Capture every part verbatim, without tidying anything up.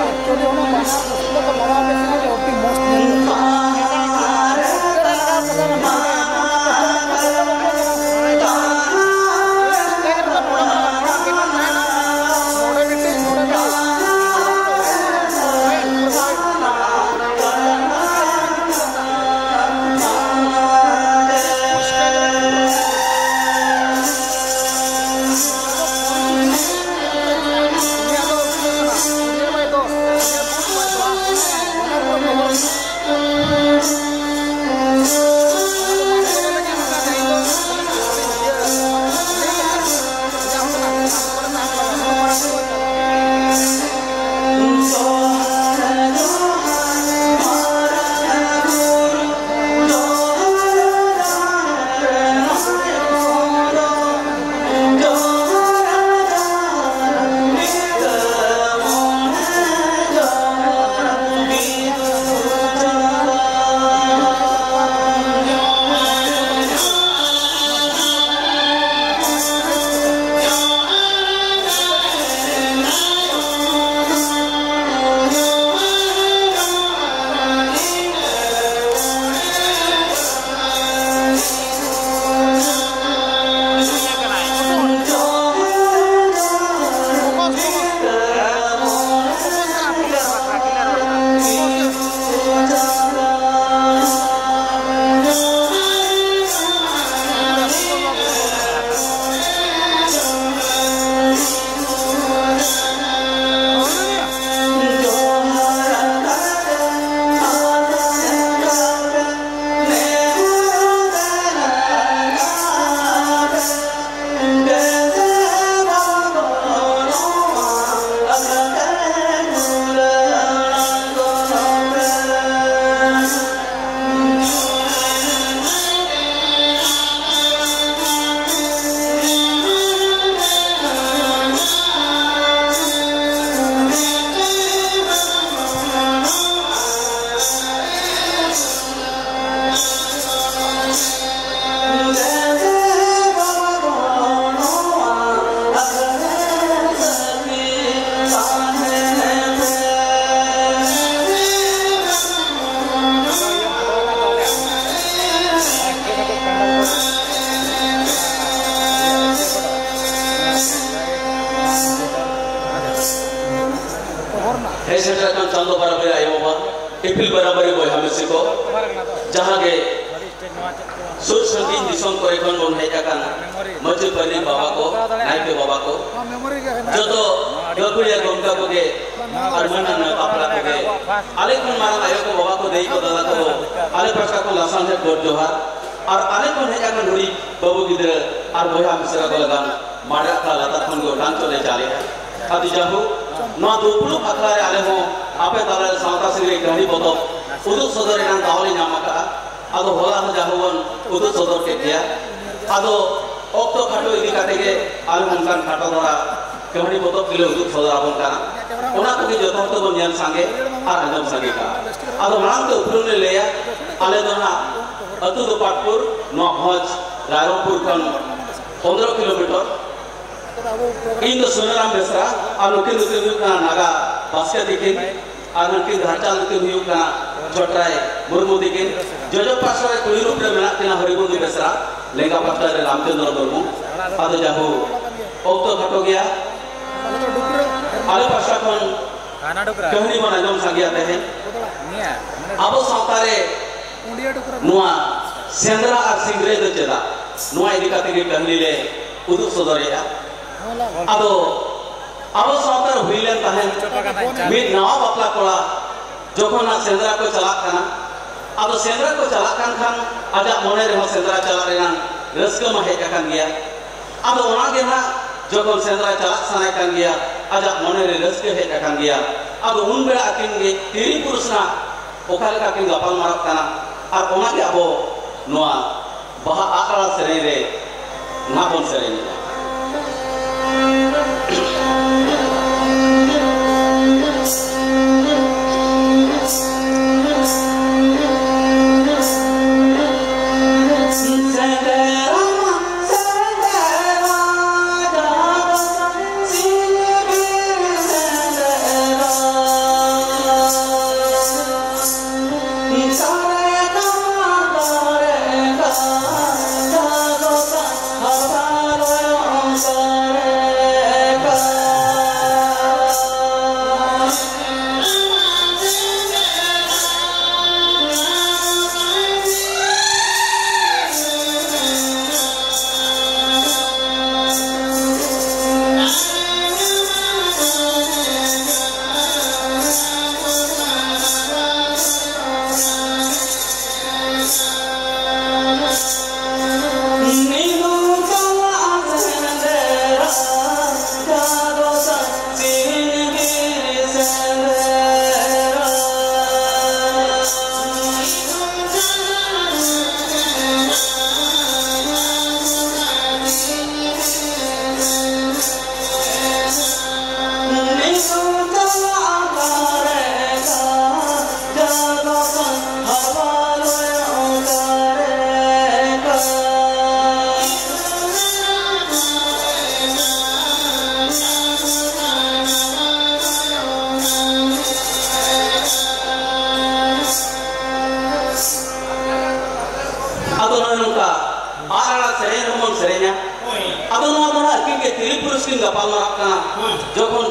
ᱮᱠᱪᱩᱭᱮᱞᱤ ᱚᱱᱟ ᱵᱟᱱᱟᱨ ᱫᱚ ᱞᱟᱜᱟᱣ ᱠᱮᱫ ᱠᱷᱟᱱ ᱟᱹᱰᱤ ᱢᱚᱡᱽ ᱧᱮᱞᱚᱜᱼᱟ᱾ ᱱᱚᱰᱮ ᱢᱤᱫᱴᱤᱡ, ᱱᱚᱰᱮ ᱢᱤᱫᱴᱤᱡ᱾ ᱦᱮᱡ ᱥᱮᱴᱮᱨ ᱟᱠᱟᱱ ᱪᱟᱸᱫᱚ ᱵᱟᱨᱟᱵᱟᱨᱤ ᱟᱭᱳ ᱵᱟᱵᱟ, ᱤᱯᱤᱞ ᱵᱟᱨᱟᱵᱟᱨᱤ ᱵᱚᱭᱦᱟ ᱢᱤᱥᱤ ᱠᱚ, ᱡᱟᱦᱟᱸ ᱜᱮ ᱥᱩᱨ ᱥᱟᱺᱜᱤᱧ ᱫᱤᱥᱚᱢ ᱠᱚᱨᱮ ᱠᱷᱚᱱ ᱵᱚᱱ ᱦᱮᱡ ᱟᱠᱟᱱ ᱢᱟᱹᱡᱷᱤ ᱯᱟᱨᱟᱱᱤᱠ ᱵᱟᱵᱟ ᱠᱚ, ᱱᱟᱭᱠᱮ ᱵᱟᱵᱟ ᱠᱚ, ᱡᱚᱛᱚ ᱜᱟᱹᱠᱷᱩᱲᱤᱭᱟᱹ ᱜᱚᱢᱠᱮ ᱠᱚᱜᱮ ᱟᱨ ᱢᱟᱹᱱᱟᱱ ᱱᱮᱣᱛᱟ ᱯᱮᱲᱟ ᱠᱚᱜᱮ, ᱟᱞᱮ ᱠᱷᱚᱱ ᱢᱟᱨᱟᱝ ᱟᱭᱳ ᱠᱚ, ᱵᱟᱵᱟ ᱠᱚ, ᱫᱟᱹᱭ ᱠᱚ, ᱫᱟᱫᱟ ᱠᱚ, ᱟᱞᱮ ᱯᱟᱥᱴᱟ ᱠᱷᱚᱱ ᱞᱟᱥᱟᱲᱦᱮᱫ ᱜᱚᱰ ᱡᱚᱦᱟᱨ᱾ ᱟᱨ ᱟᱞᱮ ᱠᱷᱚᱱ ᱦᱮᱡ ᱟᱠᱟᱱ ᱦᱩᱰᱤᱧ ᱵᱟᱹᱵᱩ ᱜᱤᱫᱽᱨᱟᱹ ᱟᱨ ᱵᱚᱭᱦᱟ ᱢᱤᱥᱨᱟ ᱠᱚ ᱞᱟᱹᱜᱤᱫ ᱢᱟᱰᱮᱨ ᱟᱠᱷᱲᱟ ᱞᱟᱛᱟᱨ ᱠᱷᱚᱱ ᱜᱮ ᱚᱰᱟᱝ ᱪᱚᱞᱮ ᱪᱟᱞᱮᱜᱼᱟ᱾ ᱟᱫᱚ ᱡᱟᱭᱦᱳᱠ, ᱱᱚᱣᱟ ᱫᱩᱯᱲᱩᱵ ᱟᱠᱷᱲᱟ ᱨᱮ ᱟᱞᱮ ᱦᱚᱸ ᱟᱯᱮ ᱛᱟᱞᱟ ᱨᱮ ᱥᱟᱶᱛᱟ ᱥᱤᱝᱨᱟᱹᱭ ᱠᱟᱹᱦᱱᱤ ᱯᱚᱛᱚᱵ ᱩᱫᱩᱜ ᱥᱚᱫᱚᱨ ᱨᱮᱱᱟᱜ ᱫᱟᱣ ᱞᱮ ᱧᱟᱢ ᱟᱠᱟᱫᱼᱟ᱾ ᱟᱫᱚ ᱦᱚᱞᱟ ᱦᱚᱸ ᱡᱟᱦᱟᱸ ᱵᱚᱱ ᱩᱫᱩᱜ ᱥᱚᱫᱚᱨ ᱠᱮᱫ ᱜᱮᱭᱟ᱾ ᱟᱫᱚ ᱚᱠᱛᱚ ᱠᱷᱟᱴᱚ ᱤᱫᱤ ᱠᱟᱛᱮ ᱜᱮ ᱟᱞᱮ ᱚᱱᱠᱟᱱ ᱠᱷᱟᱴᱚ ᱫᱷᱟᱨᱟ ᱠᱟᱹᱦᱱᱤ ᱯᱚᱛᱚᱵ ᱜᱮᱞᱮ ᱩᱫᱩᱜ ᱥᱚᱫᱚᱨ ᱟᱵᱚᱱ ᱠᱟᱱᱟ᱾ ᱚᱱᱟ ᱠᱚᱜᱮ ᱡᱚᱛᱚ ᱦᱚᱲ ᱛᱮᱵᱚᱱ ᱧᱮᱞ ᱥᱟᱸᱜᱮ ᱟᱨ ᱟᱸᱡᱚᱢ ᱥᱟᱸᱜᱮ ᱠᱟᱜᱼᱟ᱾ ᱟᱫᱚ ᱢᱟᱲᱟᱝ ᱛᱮ ᱩᱯᱨᱩᱢ ᱞᱮ ᱞᱟᱹᱭᱟ, ᱟᱞᱮ ᱫᱚ ᱱᱟᱦᱟᱜ ᱟᱹᱛᱩ ᱫᱚ ᱯᱟᱴᱯᱩᱨ, ᱱᱚᱣᱟ ᱵᱷᱚᱸᱡᱽ ᱨᱟᱭᱨᱚᱝᱯᱩᱨ ᱠᱷᱚᱱ ᱯᱚᱱᱫᱽᱨᱚ ᱠᱤᱞᱳᱢᱤᱴᱟᱨ᱾ ᱤᱧ ᱫᱚ ᱥᱩᱱᱟᱨᱟᱢ ᱵᱮᱥᱨᱟ ᱟᱨ ᱱᱩᱠᱤᱱ ᱫᱚᱠᱤᱱ ᱦᱩᱭᱩᱜ ᱠᱟᱱᱟ ᱱᱟᱜᱟ ᱵᱟᱥᱠᱮ ᱛᱤᱠᱤᱱ ᱟᱨ ᱱᱩᱠᱤᱱ ᱫᱷᱟᱨᱪᱟᱞ ᱫᱚᱠᱤᱱ ᱦᱩᱭᱩᱜ ᱠᱟᱱᱟ ᱪᱷᱚᱴᱨᱟᱭ ᱢᱩᱨᱢᱩ ᱛᱤᱠᱤᱱ᱾ ᱡᱚᱡᱚ ᱯᱟᱥᱴᱟ ᱨᱮ ᱠᱩᱲᱤ ᱨᱩᱯ ᱨᱮ ᱢᱮᱱᱟᱜ ᱠᱤᱱᱟ ᱦᱚᱨᱤᱵᱚᱱᱫᱷᱩ ᱵᱮᱥᱨᱟ, ᱞᱮᱸᱜᱟ ᱯᱟᱥᱴᱟ ᱨᱮ ᱨᱟᱢᱪᱚᱸᱫᱽᱨᱚ ᱢᱩᱨᱢᱩ᱾ ᱟᱫᱚ ᱡᱟᱦᱳ, ᱚᱠᱛᱚ ᱠᱷᱟᱴᱚ ᱜᱮᱭᱟ, ᱟᱞᱮ ᱯᱟᱥᱴᱟ ᱠᱷᱚᱱ ᱠᱟᱹᱦᱱᱤ ᱵᱚᱱ ᱟᱸᱡᱚᱢ ᱥᱟᱸᱜᱮᱭᱟ ᱛᱮᱦᱮᱧ᱾ ᱟᱵᱚ ᱥᱟᱶᱛᱟ ᱨᱮ ᱱᱚᱣᱟ ᱥᱮᱸᱫᱽᱨᱟ ᱟᱨ ᱥᱤᱝᱨᱟᱹᱭ ᱫᱚ ᱪᱮᱫᱟᱜ, ᱱᱚᱣᱟ ᱤᱫᱤ ᱠᱟᱛᱮ ᱜᱮ ᱠᱟᱹᱦᱱᱤ ᱞᱮ ᱩᱫᱩᱜ ᱥᱚᱫᱚᱨᱮᱜᱼᱟ᱾ ᱟᱫᱚ ᱟᱵᱚ ᱥᱟᱶᱛᱟ ᱨᱮ ᱦᱩᱭ ᱞᱮᱱ ᱛᱟᱦᱮᱸᱫ ᱢᱤᱫ ᱱᱟᱣᱟ ᱵᱟᱯᱞᱟ ᱠᱚᱲᱟ ᱡᱚᱠᱷᱚᱱ ᱦᱟᱸᱜ ᱥᱮᱸᱫᱽᱨᱟ ᱠᱚ ᱪᱟᱞᱟᱜ ᱠᱟᱱᱟ, ᱟᱫᱚ ᱥᱮᱸᱫᱽᱨᱟ ᱠᱚ ᱪᱟᱞᱟᱜ ᱠᱟᱱ ᱠᱷᱟᱱ ᱟᱡᱟᱜ ᱢᱚᱱᱮ ᱨᱮᱦᱚᱸ ᱥᱮᱸᱫᱽᱨᱟ ᱪᱟᱞᱟᱜ ᱨᱮᱱᱟᱜ ᱨᱟᱹᱥᱠᱟᱹ ᱢᱟ ᱦᱮᱡ ᱟᱠᱟᱱ ᱜᱮᱭᱟ᱾ ᱟᱫᱚ ᱚᱱᱟ ᱜᱮ ᱦᱟᱸᱜ ᱡᱚᱠᱷᱚᱱ ᱥᱮᱸᱫᱽᱨᱟ ᱪᱟᱞᱟᱜ ᱥᱟᱱᱟᱭ ᱠᱟᱱ ᱜᱮᱭᱟ, ᱟᱡᱟᱜ ᱢᱚᱱᱮ ᱨᱮ ᱨᱟᱹᱥᱠᱟᱹ ᱦᱮᱡ ᱟᱠᱟᱱ ᱜᱮᱭᱟ᱾ ᱟᱫᱚ ᱩᱱ ᱵᱮᱲᱟ ᱟᱹᱠᱤᱱ ᱜᱮ ᱛᱤᱨᱤ ᱯᱩᱨᱩᱥ ᱦᱟᱸᱜ ᱚᱠᱟ ᱞᱮᱠᱟ ᱠᱤᱱ ᱜᱟᱯᱟᱞ ᱢᱟᱨᱟᱜ ᱠᱟᱱᱟ, ᱟᱨ ᱚᱱᱟ ᱜᱮ ᱟᱵᱚ ᱱᱚᱣᱟ ᱵᱟᱦᱟ ᱟᱠᱷᱲᱟ ᱥᱮᱨᱮᱧ ᱨᱮ ᱱᱟᱦᱟᱜ ᱵᱚᱱ ᱥᱮᱨᱮᱧᱮᱫᱼᱟ᱾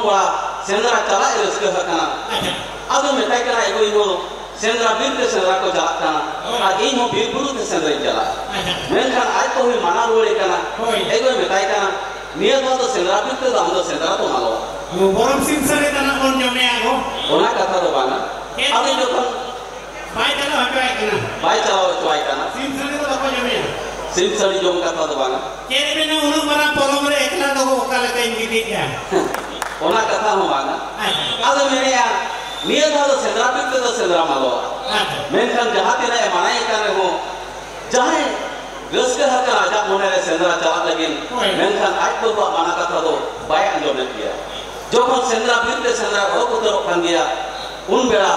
ᱠᱚᱲᱟ ᱥᱮᱸᱫᱽᱨᱟ ᱪᱟᱞᱟᱜ ᱮ ᱨᱟᱹᱥᱠᱟᱹ ᱟᱠᱟᱱᱟ᱾ ᱟᱪᱪᱷᱟ᱾ ᱟᱫᱚ ᱢᱮᱛᱟᱭ ᱠᱟᱱᱟ, "ᱮᱜᱳ, ᱤᱧ ᱦᱚᱸ ᱥᱮᱸᱫᱽᱨᱟ ᱵᱤᱨ ᱛᱮ ᱥᱮᱸᱫᱽᱨᱟ ᱠᱚ ᱪᱟᱞᱟᱜ ᱠᱟᱱᱟ, ᱦᱳᱭ᱾ ᱟᱨ ᱤᱧ ᱦᱚᱸ ᱵᱤᱨ ᱵᱩᱨᱩ ᱛᱮ ᱥᱮᱸᱫᱽᱨᱟᱧ ᱪᱟᱞᱟᱜᱼᱟ᱾" ᱟᱪᱪᱷᱟ᱾ ᱢᱮᱱᱠᱷᱟᱱ ᱟᱡ ᱠᱚᱦᱚᱸᱭ ᱢᱟᱱᱟ ᱨᱩᱣᱟᱹᱲᱮ ᱠᱟᱱᱟ᱾ ᱦᱳᱭ᱾ ᱮᱜᱳᱭ ᱢᱮᱛᱟᱭ ᱠᱟᱱᱟ, "ᱱᱤᱭᱟᱹ ᱫᱷᱟᱣ ᱫᱚ ᱥᱮᱸᱫᱽᱨᱟ ᱵᱤᱨ ᱛᱮᱫᱚ ᱟᱢ ᱫᱚ ᱥᱮᱸᱫᱽᱨᱟ ᱫᱚ ᱢᱟᱞᱚᱣᱟ᱾" ᱵᱚᱨᱚᱢ ᱥᱤᱢ ᱥᱟᱹᱲᱤ ᱛᱟᱱᱟᱜ ᱵᱚᱱ ᱡᱚᱢᱮᱭᱟ ᱜᱚ᱾ ᱚᱱᱟ ᱠᱟᱛᱷᱟ ᱫᱚ ᱵᱟᱝᱟ᱾ ᱪᱮᱫ? ᱟᱫᱚ ᱡᱚᱠᱷᱚᱱ ᱵᱟᱭ ᱪᱟᱞᱟᱣ ᱦᱚᱪᱚᱣᱟᱭ ᱠᱟᱱᱟ᱾ ᱵᱟᱭ ᱪᱟᱞᱟᱣ ᱦᱚᱪᱚᱣᱟᱭ ᱠᱟᱱᱟ᱾ ᱥᱤᱢ ᱥᱟᱹᱲᱤ ᱫᱚ ᱵᱟᱠᱚ ᱡᱚᱢᱮᱭᱟ᱾ ᱥᱤᱢ ᱥᱟᱹᱲᱤ ᱡᱚᱢ ᱠᱟᱛᱷᱟ ᱫᱚ ᱵᱟᱝᱟ᱾ ᱪᱮᱫ ᱢᱮᱱᱟ, ᱩᱱᱟᱹᱜ ᱢᱟᱨᱟᱝ ᱯᱚᱨᱚᱵᱽ ᱨᱮ ᱮᱠᱞᱟ ᱫᱚ ᱚᱠᱟ ᱞᱮᱠᱟᱧ ᱜᱤᱛᱤᱡᱼᱟ? ᱚᱱᱟ ᱠᱟᱛᱷᱟ ᱦᱚᱸ ᱵᱟᱝᱟ᱾ ᱟᱪᱪᱷᱟ᱾ ᱟᱫᱚ ᱢᱮᱱᱮᱜᱼᱟ, ᱱᱤᱭᱟᱹ ᱫᱷᱟᱣ ᱫᱚ ᱥᱮᱸᱫᱽᱨᱟ ᱵᱤᱨ ᱛᱮᱫᱚ ᱥᱮᱸᱫᱽᱨᱟ ᱢᱟᱞᱚᱣᱟ᱾ ᱟᱪᱪᱷᱟ᱾ ᱢᱮᱱᱠᱷᱟᱱ ᱡᱟᱦᱟᱸ ᱛᱤᱱᱟᱹᱜ ᱮ ᱢᱟᱱᱟᱭᱮ ᱠᱟᱱ ᱨᱮᱦᱚᱸ, ᱡᱟᱦᱟᱸᱭ ᱨᱟᱹᱥᱠᱟᱹ ᱟᱠᱟᱱᱟ ᱟᱡᱟᱜ ᱢᱚᱱᱮ ᱨᱮ ᱥᱮᱸᱫᱽᱨᱟ ᱪᱟᱞᱟᱜ ᱞᱟᱹᱜᱤᱫ, ᱦᱳᱭ᱾ ᱢᱮᱱᱠᱷᱟᱱ ᱟᱡ ᱵᱟᱹᱦᱩᱣᱟᱜ ᱢᱟᱱᱟ ᱠᱟᱛᱷᱟ ᱫᱚ ᱵᱟᱭ ᱟᱸᱡᱚᱢᱮᱫ ᱜᱮᱭᱟ᱾ ᱡᱚᱠᱷᱚᱱ ᱥᱮᱸᱫᱽᱨᱟ ᱵᱤᱨ ᱛᱮ ᱥᱮᱸᱫᱽᱨᱟ ᱚᱰᱚᱠ ᱩᱛᱟᱹᱨᱚᱜ ᱠᱟᱱ ᱜᱮᱭᱟ, ᱩᱱ ᱵᱮᱲᱟ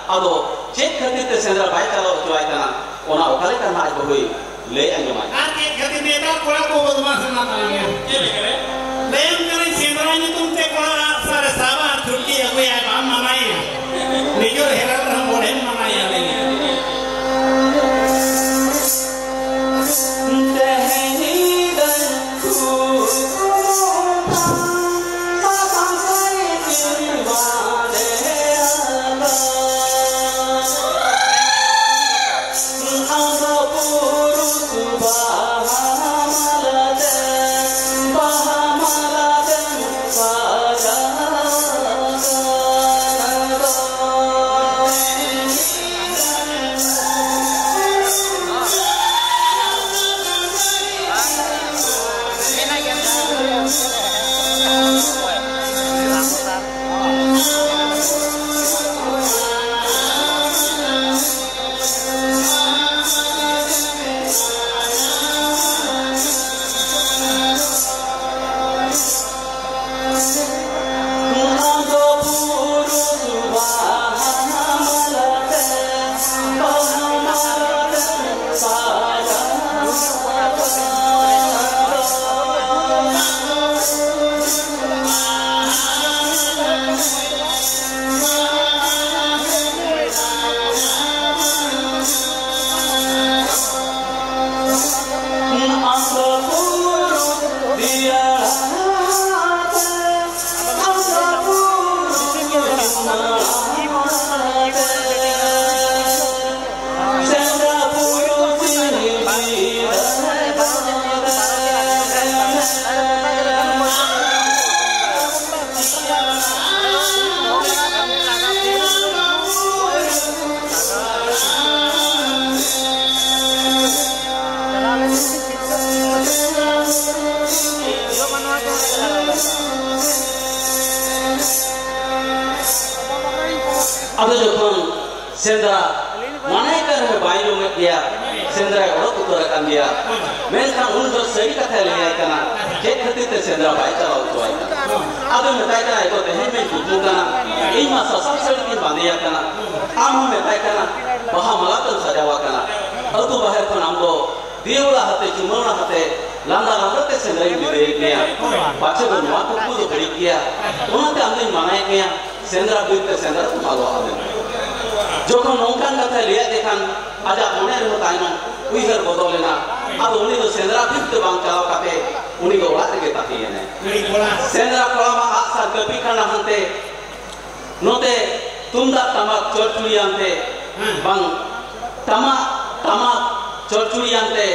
ᱟᱫᱚ ᱪᱮᱫ ᱠᱷᱟᱹᱛᱤᱨ ᱛᱮ ᱥᱮᱸᱫᱽᱨᱟ ᱵᱟᱭ ᱪᱟᱞᱟᱣ ᱦᱚᱪᱚᱣᱟᱭ ᱠᱟᱱᱟ, ᱚᱱᱟ ᱚᱠᱟ ᱞᱮᱠᱟ ᱱᱟᱦᱟᱜ ᱟᱡ ᱵᱟᱹᱦᱩᱭ ᱞᱟᱹᱭ ᱟᱸᱡᱚᱢᱟᱭ? ᱟᱨ ᱪᱮᱫ ᱠᱷᱟᱹᱛᱤᱨ ᱱᱮᱛᱟᱨ ᱠᱚᱲᱟ ᱠᱚ ᱵᱚᱫᱢᱟᱥ ᱮᱱᱟ ᱛᱟᱞᱟᱝᱟ? ᱪᱮᱫ ᱞᱮᱠᱟ ᱨᱮ? ᱞᱟᱹᱭᱟᱢ ᱠᱟᱹᱱᱟᱹᱧ, ᱥᱮᱸᱫᱽᱨᱟ ᱧᱩᱛᱩᱢ ᱛᱮ ᱠᱚᱲᱟ ᱟᱜ ᱥᱟᱨᱮ ᱥᱟᱵᱟ ᱟᱨ ᱪᱷᱩᱴᱠᱤ ᱟᱹᱜᱩᱭᱟ, ᱵᱟᱢ ᱢᱟᱱᱟᱭᱟ᱾ ᱱᱤᱡᱮᱨ ᱦᱮᱨᱮᱞ ᱨᱮᱦᱚᱸ ᱵᱚᱰᱷᱮᱢ ᱢᱟᱱᱟᱭᱟ ᱞᱟᱹᱭᱟ᱾ ᱟᱫᱚ ᱡᱚᱠᱷᱚᱱ ᱥᱮᱸᱫᱽᱨᱟ ᱢᱟᱱᱮ ᱠᱟᱱ ᱨᱮᱦᱚᱸ ᱵᱟᱭ ᱟᱸᱡᱚᱢᱮᱫ ᱜᱮᱭᱟ, ᱥᱮᱸᱫᱽᱨᱟᱭ ᱚᱰᱚᱠ ᱩᱛᱟᱹᱨ ᱟᱠᱟᱱ ᱜᱮᱭᱟ᱾ ᱢᱮᱱᱠᱷᱟᱱ ᱩᱱ ᱫᱚ ᱥᱟᱹᱨᱤ ᱠᱟᱛᱷᱟᱭ ᱞᱟᱹᱭᱟᱭ ᱠᱟᱱᱟ, ᱪᱮᱫ ᱠᱷᱟᱹᱛᱤᱨ ᱛᱮ ᱥᱮᱸᱫᱽᱨᱟ ᱵᱟᱭ ᱪᱟᱞᱟᱣ ᱦᱚᱪᱚᱣᱟᱭ ᱠᱟᱱᱟ? ᱟᱫᱚ ᱢᱮᱛᱟᱭ ᱠᱟᱱᱟ, ᱮ ᱜᱚ, ᱛᱮᱦᱮᱧ ᱢᱟᱧ ᱠᱩᱠᱢᱩ ᱠᱟᱱᱟ, ᱤᱧ ᱢᱟ ᱥᱟᱥᱟᱝ ᱥᱟᱹᱲᱤ ᱛᱤᱧ ᱵᱟᱸᱫᱮ ᱟᱠᱟᱱᱟ, ᱟᱢ ᱦᱚᱸ ᱢᱮᱛᱟᱭ ᱠᱟᱱᱟ ᱵᱟᱦᱟ ᱢᱟᱞᱟ ᱛᱮᱢ ᱥᱟᱡᱟᱣ ᱟᱠᱟᱱᱟ, ᱟᱹᱛᱩ ᱵᱟᱦᱮᱨ ᱠᱷᱚᱱ ᱟᱢ ᱫᱚ ᱫᱤᱭᱟᱹᱲᱟ ᱦᱟᱛᱮ, ᱪᱩᱢᱟᱹᱲᱟ ᱦᱟᱛᱮ, ᱞᱟᱸᱫᱟ ᱞᱟᱸᱫᱟ ᱛᱮ ᱥᱮᱸᱫᱽᱨᱟᱧ ᱵᱤᱫᱟᱹᱭᱮᱫ ᱢᱮᱭᱟ᱾ ᱯᱟᱪᱷᱮ ᱫᱚ ᱱᱚᱣᱟ ᱠᱩᱠᱢᱩ ᱫᱚ ᱵᱟᱹᱲᱤᱡ ᱜᱮᱭᱟ, ᱚᱱᱟᱛᱮ ᱟᱢ ᱫᱚᱧ ᱢᱟᱱᱟᱭᱮᱫ ᱢᱮᱭᱟ, ᱥᱮᱸᱫᱽᱨᱟ ᱵᱤᱨ ᱛᱮ ᱥᱮᱸᱫᱽᱨᱟ ᱠᱚᱢ ᱟᱞᱚ ᱟᱫ ᱞᱮᱢ᱾ ᱡᱚᱠᱷᱚᱱ ᱱᱚᱝᱠᱟᱱ ᱠᱟᱛᱷᱟᱭ ᱞᱟᱹᱭᱟᱫᱮ ᱠᱷᱟᱱ, ᱟᱡᱟᱜ ᱢᱚᱱᱮ ᱨᱮᱦᱚᱸ ᱛᱟᱭᱱᱚᱢ ᱩᱭᱦᱟᱹᱨ ᱵᱚᱫᱚᱞ ᱮᱱᱟ᱾ ᱟᱫᱚ ᱩᱱᱤ ᱫᱚ ᱥᱮᱸᱫᱽᱨᱟ ᱵᱤᱨ ᱛᱮ ᱵᱟᱝ ᱪᱟᱞᱟᱣ ᱠᱟᱛᱮ ᱩᱱᱤ ᱫᱚ ᱚᱲᱟᱜ ᱨᱮᱜᱮ ᱛᱟᱦᱮᱸᱭᱮᱱᱟᱭ᱾ ᱥᱮᱸᱫᱽᱨᱟ ᱠᱚᱲᱟ ᱢᱟ ᱟᱜᱼᱥᱟᱨ ᱠᱟᱹᱯᱤ ᱠᱷᱟᱸᱰᱟ ᱦᱟᱱᱛᱮ, ᱱᱚᱛᱮ ᱛᱩᱢᱫᱟᱜ ᱴᱟᱢᱟᱠ ᱪᱚᱲᱪᱩᱲᱤᱭᱟᱱ ᱛᱮ, ᱦᱮᱸ᱾ ᱵᱟᱝ, ᱴᱟᱢᱟᱠ, ᱴᱟᱢᱟᱠ ᱪᱚᱲᱪᱩᱲᱤᱭᱟᱱ ᱛᱮ,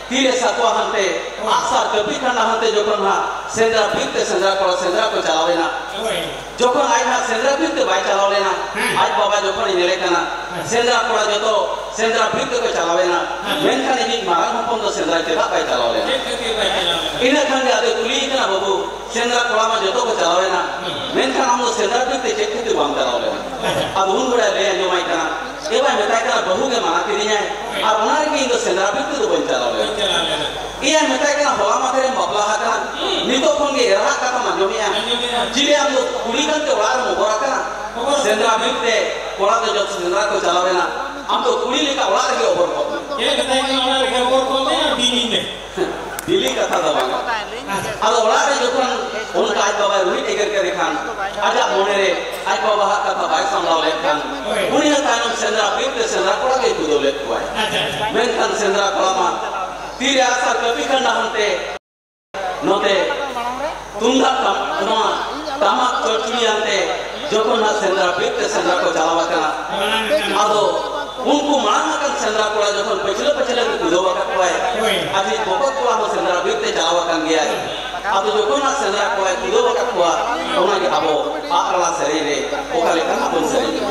ᱛᱤᱨᱮ ᱥᱟᱠᱣᱟ ᱦᱟᱱᱛᱮ, ᱦᱳᱭ᱾ ᱟᱜᱼᱥᱟᱨ ᱠᱟᱹᱯᱤ ᱠᱷᱟᱸᱰᱟ ᱦᱟᱱᱛᱮ, ᱡᱚᱠᱷᱚᱱ ᱦᱟᱸᱜ ᱥᱮᱸᱫᱽᱨᱟ ᱵᱤᱨ ᱛᱮ ᱥᱮᱸᱫᱽᱨᱟ ᱠᱚᱲᱟ ᱥᱮᱸᱫᱽᱨᱟ ᱠᱚ ᱪᱟᱞᱟᱣ ᱮᱱᱟ᱾ ᱦᱳᱭ᱾ ᱡᱚᱠᱷᱚᱱ ᱟᱡ ᱦᱟᱸᱜ ᱥᱮᱸᱫᱽᱨᱟ ᱵᱤᱨ ᱛᱮ ᱵᱟᱭ ᱪᱟᱞᱟᱣ ᱞᱮᱱᱟ, ᱦᱮᱸ᱾ ᱟᱡ ᱵᱟᱵᱟ ᱡᱚᱠᱷᱚᱱᱮ ᱧᱮᱞᱮ ᱠᱟᱱᱟ, ᱦᱮᱸ᱾ ᱥᱮᱸᱫᱽᱨᱟ ᱠᱚᱲᱟ ᱡᱚᱛᱚ ᱥᱮᱸᱫᱽᱨᱟ ᱵᱤᱨ ᱛᱮᱠᱚ ᱪᱟᱞᱟᱣ ᱮᱱᱟ, ᱦᱮᱸ᱾ ᱢᱮᱱᱠᱷᱟᱱ ᱤᱧᱤᱡ ᱢᱟᱨᱟᱝ ᱦᱚᱯᱚᱱ ᱫᱚ ᱥᱮᱸᱫᱽᱨᱟ ᱪᱮᱫᱟᱜ ᱵᱟᱭ ᱪᱟᱞᱟᱣ ᱞᱮᱱᱟ? ᱪᱮᱫ ᱠᱷᱟᱹᱛᱤᱨ ᱵᱟᱭ ᱪᱟᱞᱟᱣ ᱞᱮᱱᱟ? ᱤᱱᱟᱹ ᱠᱷᱟᱱ ᱜᱮ ᱟᱫᱚᱭ ᱠᱩᱞᱤᱭᱮ ᱠᱟᱱᱟ, ᱵᱟᱹᱵᱩ, ᱥᱮᱸᱫᱽᱨᱟ ᱠᱚᱲᱟ ᱢᱟ ᱡᱚᱛᱚ ᱠᱚ ᱪᱟᱞᱟᱣ ᱮᱱᱟ, ᱦᱩᱸ᱾ ᱢᱮᱱᱠᱷᱟᱱ ᱟᱢ ᱫᱚ ᱥᱮᱸᱫᱽᱨᱟ ᱵᱤᱨ ᱛᱮ ᱪᱮᱫ ᱠᱷᱟᱹᱛᱤᱨ ᱵᱟᱢ ᱪᱟᱞᱟᱣ ᱞᱮᱱᱟ? ᱟᱪᱪᱷᱟ᱾ ᱟᱫᱚ ᱩᱱ ᱵᱮᱲᱟᱭ ᱞᱟᱹᱭ ᱟᱸᱡᱚᱢᱟᱭ ᱠᱟᱱᱟ, ᱮ ᱵᱟᱭ, ᱢᱮᱛᱟᱭ ᱠᱟᱱᱟ, ᱵᱟᱹᱦᱩ ᱜᱮ ᱢᱟᱱᱟ ᱠᱤᱫᱤᱧᱟᱭ, ᱟᱨ ᱚᱱᱟ ᱨᱮᱜᱮ ᱤᱧ ᱫᱚ ᱥᱮᱸᱫᱽᱨᱟ ᱵᱤᱨ ᱛᱮᱫᱚ ᱵᱟᱹᱧ ᱪᱟᱞᱟᱣ ᱞᱮᱱᱟ᱾ ᱵᱟᱹᱧ ᱪᱟᱞᱟᱣ ᱞᱮᱱᱟ᱾ ᱮᱭᱟᱭ ᱢᱮᱛᱟᱭ ᱠᱟᱱᱟ, ᱦᱚᱞᱟ ᱢᱟᱫᱷᱮᱨᱮᱢ ᱵᱟᱯᱞᱟ ᱟᱠᱟᱱᱟ, ᱦᱩᱸ᱾ ᱱᱤᱛᱚᱜ ᱠᱷᱚᱱ ᱜᱮ ᱮᱨᱟᱜ ᱠᱟᱛᱷᱟᱢ ᱟᱸᱡᱚᱢᱮᱜᱼᱟ᱾ ᱟᱸᱡᱚᱢᱮᱜᱼᱟ᱾ ᱪᱤᱞᱤ ᱟᱢ ᱫᱚ ᱠᱩᱲᱤ ᱠᱟᱱᱛᱮ ᱚᱲᱟᱜ ᱨᱮᱢ ᱚᱵᱚᱨ ᱟᱠᱟᱱᱟ? ᱚᱵᱚᱨ᱾ ᱥᱮᱸᱫᱽᱨᱟ ᱵᱤᱨ ᱛᱮ ᱠᱚᱲᱟ ᱫᱚ ᱡᱚᱛᱚ ᱥᱮᱸᱫᱽᱨᱟ ᱠᱚ ᱪᱟᱞᱟᱣ ᱮᱱᱟ, ᱟᱢ ᱫᱚ ᱠᱩᱲᱤ ᱞᱮᱠᱟ ᱚᱲᱟᱜ ᱨᱮᱜᱮ ᱚᱵᱚᱨ ᱠᱚᱜ ᱢᱮ᱾ ᱪᱮᱫ ᱠᱟᱛᱷᱟ ᱠᱟᱱᱟ, ᱚᱲᱟᱜ ᱨᱮᱜᱮ ᱚᱵᱚᱨ ᱠᱚᱜ ᱢᱮ ᱟᱨ ᱵᱤᱞᱤ ᱢᱮ᱾ ᱵᱤᱞᱤ ᱠᱟᱛᱷᱟ ᱫᱚ ᱵᱟᱝ᱾ ᱟᱫᱚ ᱚᱲᱟᱜ ᱨᱮ ᱡᱚᱠᱷᱚᱱ ᱚᱱᱠᱟ ᱟᱡ ᱵᱟᱵᱟᱭ ᱨᱩᱦᱤᱫ ᱮᱜᱮᱨ ᱠᱮᱫᱮ ᱠᱷᱟᱱ, ᱟᱡᱟᱜ ᱢᱚᱱᱮ ᱨᱮ ᱟᱡ ᱵᱟᱵᱟᱣᱟᱜ ᱠᱟᱛᱷᱟ ᱵᱟᱭ ᱥᱟᱢᱵᱲᱟᱣ ᱞᱮᱫ ᱠᱷᱟᱱ, ᱩᱱᱤ ᱦᱚᱸ ᱛᱟᱭᱱᱚᱢ ᱥᱮᱸᱫᱽᱨᱟ ᱵᱤᱨ ᱛᱮ ᱥᱮᱸᱫᱽᱨᱟ ᱠᱚᱲᱟ ᱜᱮᱭ ᱠᱩᱫᱟᱹᱣ ᱞᱮᱫ ᱠᱚᱣᱟᱭ᱾ ᱟᱪᱪᱷᱟ, ᱟᱪᱪᱷᱟ᱾ ᱢᱮᱱᱠᱷᱟᱱ ᱥᱮᱸᱫᱽᱨᱟ ᱠᱚᱲᱟ ᱢᱟ ᱛᱤᱨᱮ ᱟᱥᱟ ᱠᱟᱹᱯᱤ ᱠᱷᱟᱸᱰᱟ ᱦᱟᱱᱛᱮ, ᱱᱚᱛᱮ ᱛᱩᱢᱫᱟᱜ ᱴᱟᱢ-, ᱱᱚᱣᱟ ᱴᱟᱢᱟᱠ ᱪᱚᱲᱪᱩᱲᱤ ᱟᱱᱛᱮ ᱡᱚᱠᱷᱚᱱ ᱦᱟᱸᱜ ᱥᱮᱸᱫᱽᱨᱟ ᱵᱤᱨ ᱛᱮ ᱥᱮᱸᱫᱽᱨᱟ ᱠᱚ ᱪᱟᱞᱟᱣ ᱟᱠᱟᱱᱟ, ᱟᱫᱚ ᱩᱱᱠᱩ ᱢᱟᱲᱟᱝ ᱟᱠᱟᱱ ᱥᱮᱸᱫᱽᱨᱟ ᱠᱚᱲᱟ ᱡᱚᱠᱷᱚᱱ ᱯᱟᱹᱪᱷᱞᱟᱹ ᱯᱟᱹᱪᱷᱞᱟᱹ ᱠᱚ ᱠᱩᱫᱟᱹᱣ ᱟᱠᱟᱫ ᱠᱚᱣᱟᱭ, ᱟᱡᱤᱡ ᱵᱚᱠᱚᱛ ᱠᱚᱲᱟ ᱦᱚᱸ ᱥᱮᱸᱫᱽᱨᱟ ᱵᱤᱨ ᱛᱮ ᱪᱟᱞᱟᱣ ᱟᱠᱟᱱ ᱜᱮᱭᱟᱭ᱾ ᱟᱫᱚ ᱡᱚᱠᱷᱚᱱ ᱦᱟᱸᱜ ᱥᱮᱸᱫᱽᱨᱟ ᱠᱚᱣᱟᱭ ᱛᱩᱞᱟᱹᱣ ᱟᱠᱟᱫ ᱠᱚᱣᱟ, ᱚᱱᱟᱜᱮ ᱟᱵᱚ ᱟᱜ ᱨᱟᱲᱟ ᱥᱮᱨᱮᱧ ᱨᱮ ᱚᱠᱟ ᱞᱮᱠᱟᱱᱟᱜ ᱵᱚᱱ ᱥᱮᱨᱮᱧᱟ?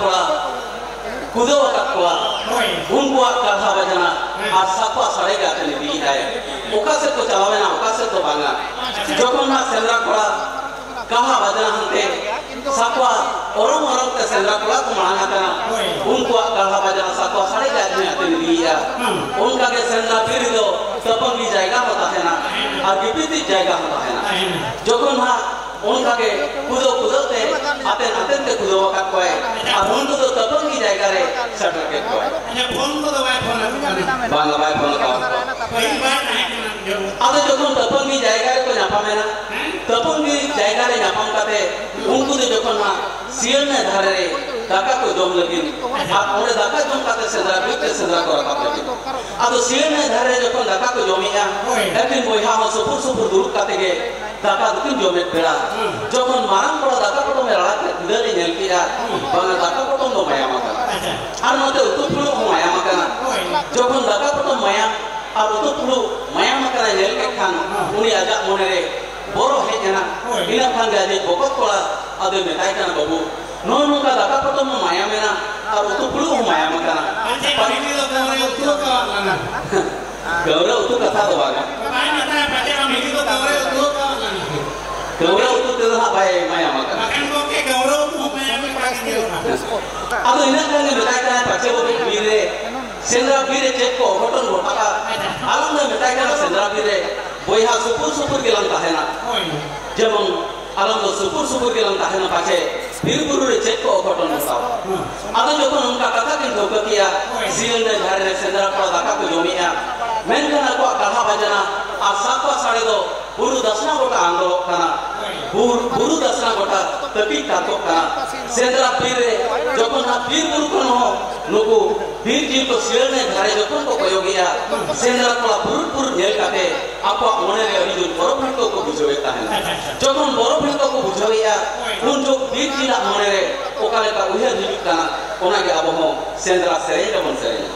ᱠᱚᱲᱟ ᱠᱩᱫᱟᱹᱣ ᱟᱠᱟᱫ ᱠᱚᱣᱟ, ᱦᱳᱭ᱾ ᱩᱱᱠᱩᱣᱟᱜ ᱠᱟᱲᱦᱟ ᱵᱟᱡᱽᱱᱟ ᱟᱨ ᱥᱟᱠᱣᱟ ᱥᱟᱰᱮ ᱜᱮ ᱟᱛᱮ ᱤᱫᱤᱭᱮᱫᱟᱭ᱾ ᱚᱠᱟ ᱥᱮᱫ ᱠᱚ ᱪᱟᱞᱟᱣᱮᱱᱟ, ᱚᱠᱟ ᱥᱮᱫ ᱫᱚ ᱵᱟᱝᱟ᱾ ᱡᱚᱠᱷᱚᱱ ᱱᱟᱜ ᱥᱮᱸᱫᱽᱨᱟ ᱠᱚᱲᱟ ᱠᱟᱲᱦᱟ ᱵᱟᱡᱽᱱᱟ ᱦᱟᱱᱛᱮ ᱥᱟᱠᱣᱟ ᱚᱨᱚᱝ ᱚᱨᱚᱝ ᱛᱮ ᱥᱮᱸᱫᱽᱨᱟ ᱠᱚᱲᱟ ᱠᱚ ᱢᱟᱲᱟᱝ ᱟᱠᱟᱱᱟ, ᱦᱳᱭ᱾ ᱩᱱᱠᱩᱣᱟᱜ ᱠᱟᱲᱦᱟ ᱵᱟᱡᱽᱱᱟ ᱥᱟᱠᱣᱟ ᱥᱟᱰᱮ ᱜᱮ ᱟᱛᱮ ᱤᱫᱤᱭᱮᱫᱼᱟ᱾ ᱦᱩᱸ᱾ ᱚᱱᱠᱟᱜᱮ ᱥᱮᱸᱫᱽᱨᱟ ᱵᱤᱨ ᱨᱮᱫᱚ ᱛᱟᱹᱯᱟᱹᱝᱜᱤ ᱡᱟᱭᱜᱟ ᱦᱚᱸ ᱛᱟᱦᱮᱱᱟ ᱟᱨ ᱜᱤᱯᱤᱛᱤᱡ ᱡᱟᱭᱜᱟ ᱦᱚᱸ ᱛᱟᱦᱮᱱᱟ᱾ ᱛᱟᱦᱮᱱᱟ᱾ ᱡᱚᱠᱷᱚᱱ ᱦᱟᱸᱜ ᱚᱱᱠᱟ ᱜᱮ ᱠᱩᱫᱟᱹᱣ ᱠᱩᱫᱟᱹᱣ ᱛᱮ ᱟᱛᱮᱱ ᱟᱛᱮᱱ ᱛᱮ ᱠᱩᱫᱟᱹᱣ ᱟᱠᱟᱫ ᱠᱚᱣᱟᱭ᱾ ᱟᱨ ᱯᱷᱳᱱ ᱠᱚᱫᱚ ᱛᱟᱹᱯᱟᱹᱝᱜᱤ ᱡᱟᱭᱜᱟ ᱨᱮ ᱥᱮᱴᱮᱨ ᱠᱮᱫ ᱠᱚᱣᱟᱭ᱾ ᱟᱪᱪᱷᱟ, ᱯᱷᱳᱱ ᱠᱚᱫᱚ ᱵᱟᱭ ᱯᱷᱳᱱ ᱟᱠᱚ ᱠᱟᱱᱟ᱾ ᱵᱟᱝᱟ, ᱵᱟᱭ ᱯᱷᱳᱱ ᱟᱠᱟᱫ ᱠᱚᱣᱟ᱾ ᱯᱟᱹᱦᱤᱞ ᱵᱟᱭ ᱛᱟᱦᱮᱸ ᱠᱟᱱᱟ ᱩᱱ ᱡᱚᱠᱷᱚᱱ᱾ ᱟᱫᱚ ᱡᱚᱠᱷᱚᱱ ᱛᱟᱹᱯᱟᱹᱝᱜᱤ ᱡᱟᱭᱜᱟ ᱨᱮᱠᱚ ᱧᱟᱯᱟᱢᱮᱱᱟ, ᱦᱮᱸ? ᱛᱟᱹᱯᱟᱹᱝᱜᱤ ᱡᱟᱭᱜᱟ ᱨᱮ ᱧᱟᱯᱟᱢ ᱠᱟᱛᱮ ᱩᱱᱠᱩ ᱫᱚ ᱡᱚᱠᱷᱚᱱ ᱦᱟᱸᱜ ᱥᱤᱭᱟᱹᱲᱱᱮ ᱫᱷᱟᱨᱮ ᱨᱮ ᱫᱟᱠᱟ ᱠᱚ ᱡᱚᱢ ᱞᱟᱹᱜᱤᱫ, ᱟᱨ ᱚᱸᱰᱮ ᱫᱟᱠᱟ ᱡᱚᱢ ᱠᱟᱛᱮ ᱥᱮᱸᱫᱽᱨᱟ ᱵᱤᱨ ᱛᱮ ᱥᱮᱸᱫᱽᱨᱟ ᱠᱚ ᱨᱟᱠᱟᱵ ᱞᱟᱹᱜᱤᱫ᱾ ᱟᱫᱚ ᱥᱤᱭᱟᱹᱲᱱᱮ ᱫᱷᱟᱨᱮ ᱨᱮ ᱡᱚᱠᱷᱚᱱ ᱫᱟᱠᱟ ᱠᱚ ᱡᱚᱢᱮᱜᱼᱟ, ᱦᱳᱭ᱾ ᱟᱹᱠᱤᱱ ᱵᱚᱭᱦᱟ ᱦᱚᱸ ᱥᱩᱯᱩᱨ ᱥᱩᱯᱩᱨ ᱫᱩᱲᱩᱵ ᱠᱟᱛᱮ ᱜᱮ ᱫᱟᱠᱟ ᱫᱚᱠᱤᱱ ᱡᱚᱢᱮᱫ ᱵᱮᱲᱟ, ᱦᱩᱸ᱾ ᱡᱚᱠᱷᱚᱱ ᱢᱟᱨᱟᱝ ᱠᱚᱲᱟ ᱫᱟᱠᱟ ᱯᱚᱴᱚᱢᱮ ᱨᱟᱲᱟ ᱠᱮᱫ ᱵᱤᱫᱟᱹᱞᱮ ᱧᱮᱞ ᱠᱮᱜᱼᱟ, ᱦᱩᱸ᱾ ᱵᱟᱝᱟ, ᱫᱟᱠᱟ ᱯᱚᱴᱚᱢ ᱫᱚ ᱢᱟᱭᱟᱢ ᱟᱠᱟᱱᱟ᱾ ᱟᱪᱪᱷᱟ᱾ ᱟᱨ ᱱᱚᱛᱮ ᱩᱛᱩ ᱯᱷᱩᱲᱩᱜ ᱦᱚᱸ ᱢᱟᱭᱟᱢ ᱟᱠᱟᱱᱟ᱾ ᱦᱳᱭ᱾ ᱡᱚᱠᱷᱚᱱ ᱫᱟᱠᱟ ᱯᱚᱴᱚᱢ ᱢᱟᱭᱟᱢ ᱟᱨ ᱩᱛᱩ ᱯᱷᱩᱲᱩᱜ ᱢᱟᱭᱟᱢ ᱟᱠᱟᱱᱟ ᱧᱮᱞ ᱠᱮᱫ ᱠᱷᱟᱱ, ᱦᱩᱸ᱾ ᱩᱱᱤ ᱟᱡᱟᱜ ᱢᱚᱱᱮᱨᱮ ᱵᱚᱨᱚ ᱦᱮᱡ ᱮᱱᱟ᱾ ᱦᱳᱭ᱾ ᱤᱱᱟᱹ ᱠᱷᱟᱱ ᱜᱮ ᱟᱡᱤᱡ ᱵᱚᱠᱚᱛ ᱠᱚᱲᱟ ᱟᱫᱚᱭ ᱢᱮᱛᱟᱭ ᱠᱟᱱᱟ, "ᱵᱟᱹᱵᱩ, ᱱᱚᱜᱼᱚ ᱱᱚᱝᱠᱟ ᱫᱟᱠᱟ ᱯᱚᱴᱚᱢ ᱦᱚᱸ ᱢᱟᱭᱟᱢ ᱮᱱᱟ ᱟᱨ ᱩᱛᱩ ᱯᱷᱩᱲᱩᱜ ᱦᱚᱸ ᱢᱟᱭᱟᱢ ᱟᱠᱟᱱᱟ᱾ ᱯᱟᱪᱮ ᱵᱤᱴᱤ ᱫᱚ ᱠᱟᱹᱣᱨᱟᱹ ᱩᱛᱩ ᱟᱠᱟᱣᱟᱫ ᱞᱟᱝᱟ?" ᱠᱟᱹᱣᱨᱟᱹ ᱩᱛᱩ ᱠᱟᱛᱷᱟ ᱫᱚ ᱵᱟᱝᱟ᱾ ᱵᱟᱭ ᱢᱮᱛᱟᱭᱟ, ᱯᱟᱪᱮ ᱵᱟᱝ ᱵᱤᱴᱤ ᱫᱚ ᱠᱟᱹᱣᱨᱟᱹ ᱩᱛᱩ ᱟᱠᱟᱣᱟᱫ ᱞᱟᱝᱟ᱾ ᱠᱟᱹᱣᱨᱟᱹ ᱩᱛᱩ ᱛᱮᱫᱚ ᱦᱟᱸᱜ ᱵᱟᱭ ᱢᱟᱭᱟᱢ ᱟᱠᱟᱱᱟ᱾ ᱵᱟᱠᱷᱟᱱ ᱜᱚᱢᱠᱮ, ᱠᱟᱹᱣᱨᱟᱹ ᱩᱛᱩ ᱦᱚᱸ ᱢᱟᱭᱟᱢ ᱟᱠᱟᱱ ᱜᱮᱭᱟ᱾ ᱟᱫᱚ ᱤᱱᱟᱹᱜ ᱜᱟᱱ ᱜᱮ ᱢᱮᱛᱟᱭ ᱠᱟᱱᱟ, ᱯᱟᱪᱮ ᱵᱟᱹᱵᱩ ᱵᱤᱨ ᱨᱮ, ᱥᱮᱸᱫᱽᱨᱟ ᱵᱤᱨ ᱨᱮ ᱪᱮᱫ ᱠᱚ ᱚᱜᱷᱚᱴᱚᱱ ᱜᱷᱚᱴᱟᱜᱼᱟ? ᱟᱞᱟᱝ ᱫᱚ ᱢᱮᱛᱟᱭ ᱠᱟᱱᱟ, ᱥᱮᱸᱫᱽᱨᱟ ᱵᱤᱨ ᱨᱮ ᱵᱚᱭᱦᱟ ᱥᱩᱯᱩᱨ ᱥᱩᱯᱩᱨ ᱜᱮᱞᱟᱝ ᱛᱟᱦᱮᱱᱟ᱾ ᱦᱳᱭ᱾ ᱡᱮᱢᱚᱱ ᱟᱞᱟᱝ ᱫᱚ ᱥᱩᱯᱩᱨ ᱥᱩᱯᱩᱨ ᱜᱮᱞᱟᱝ ᱛᱟᱦᱮᱱᱟ, ᱯᱟᱪᱮ ᱵᱤᱨ ᱵᱩᱨᱩ ᱨᱮ ᱪᱮᱫ ᱠᱚ ᱚᱜᱷᱚᱴᱚᱱ ᱜᱷᱚᱴᱟᱣ᱾ ᱦᱩᱸ᱾ ᱟᱫᱚ ᱡᱚᱠᱷᱚᱱ ᱚᱱᱠᱟ ᱠᱟᱛᱷᱟ ᱠᱤᱱ ᱴᱷᱟᱹᱣᱠᱟᱹ ᱠᱮᱜᱼᱟ, ᱦᱳᱭ᱾ ᱥᱤᱭᱟᱹᱲᱱᱮ ᱫᱷᱟᱨᱮ ᱨᱮ ᱥᱮᱸᱫᱽᱨᱟ ᱠᱚᱲᱟ ᱫᱟᱠᱟ ᱠᱚ ᱡᱚᱢᱮᱜᱼᱟ, ᱢᱮᱱᱠᱷᱟᱱ ᱟᱠᱚᱣᱟᱜ ᱠᱟᱲᱦᱟ ᱵᱟᱡᱽᱱᱟ ᱟᱨ ᱥᱟᱠᱣᱟ ᱥᱟᱰᱮ ᱫᱚ ᱵᱩᱨᱩ ᱫᱟᱥᱱᱟ ᱜᱚᱴᱟ ᱟᱸᱫᱳᱲᱚᱜ ᱠᱟᱱᱟ᱾ ᱦᱳᱭ᱾ ᱵᱩᱨ-, ᱵᱩᱨᱩ ᱫᱟᱥᱱᱟ ᱜᱚᱴᱟ ᱛᱟᱹᱠᱤᱡ ᱛᱟᱠᱚᱜ ᱠᱟᱱᱟ᱾ ᱥᱮᱸᱫᱽᱨᱟ ᱵᱤᱨ ᱨᱮ ᱡᱚᱠᱷᱚᱱ ᱦᱟᱸᱜ ᱵᱤᱨ ᱵᱩᱨᱩ ᱠᱷᱚᱱ ᱦᱚᱸ ᱱᱩᱠᱩ ᱵᱤᱨ ᱡᱤᱣᱤ ᱠᱚ ᱥᱤᱭᱟᱹᱲᱱᱮ ᱫᱷᱟᱨᱮ ᱡᱚᱠᱷᱚᱱ ᱠᱚ ᱠᱚᱭᱚᱜᱮᱜᱼᱟ, ᱥᱮᱸᱫᱽᱨᱟ ᱠᱚᱲᱟ ᱯᱩᱨᱩᱴ ᱯᱩᱨᱩᱴ ᱧᱮᱞ ᱠᱟᱛᱮ ᱟᱠᱚᱣᱟᱜ ᱢᱚᱱᱮ ᱨᱮ ᱟᱹᱰᱤ ᱡᱳᱨ ᱜᱚᱨᱚᱵᱽ ᱦᱤᱨᱠᱟᱹ ᱠᱚ ᱵᱩᱡᱷᱟᱹᱣᱮᱫ ᱛᱟᱦᱮᱱᱟ᱾ ᱡᱚᱠᱷᱚᱱ ᱜᱚᱨᱚᱵᱽ ᱦᱤᱨᱠᱟᱹ ᱠᱚ ᱵᱩᱡᱷᱟᱹᱣᱮᱫᱼᱟ, ᱩᱱ ᱡᱚᱠᱷᱚᱱ ᱵᱤᱨ ᱡᱤᱭᱟᱹᱞᱟᱜ ᱢᱚᱱᱮ ᱨᱮ ᱚᱠᱟ ᱞᱮᱠᱟ ᱩᱭᱦᱟᱹᱨ ᱦᱤᱡᱩᱜ ᱠᱟᱱᱟ, ᱚᱱᱟᱜᱮ ᱟᱵᱚ ᱦᱚᱸ ᱥᱮᱸᱫᱽᱨᱟ ᱥᱮᱨᱮᱧ ᱨᱮᱵᱚᱱ ᱥᱮᱨᱮᱧᱟ᱾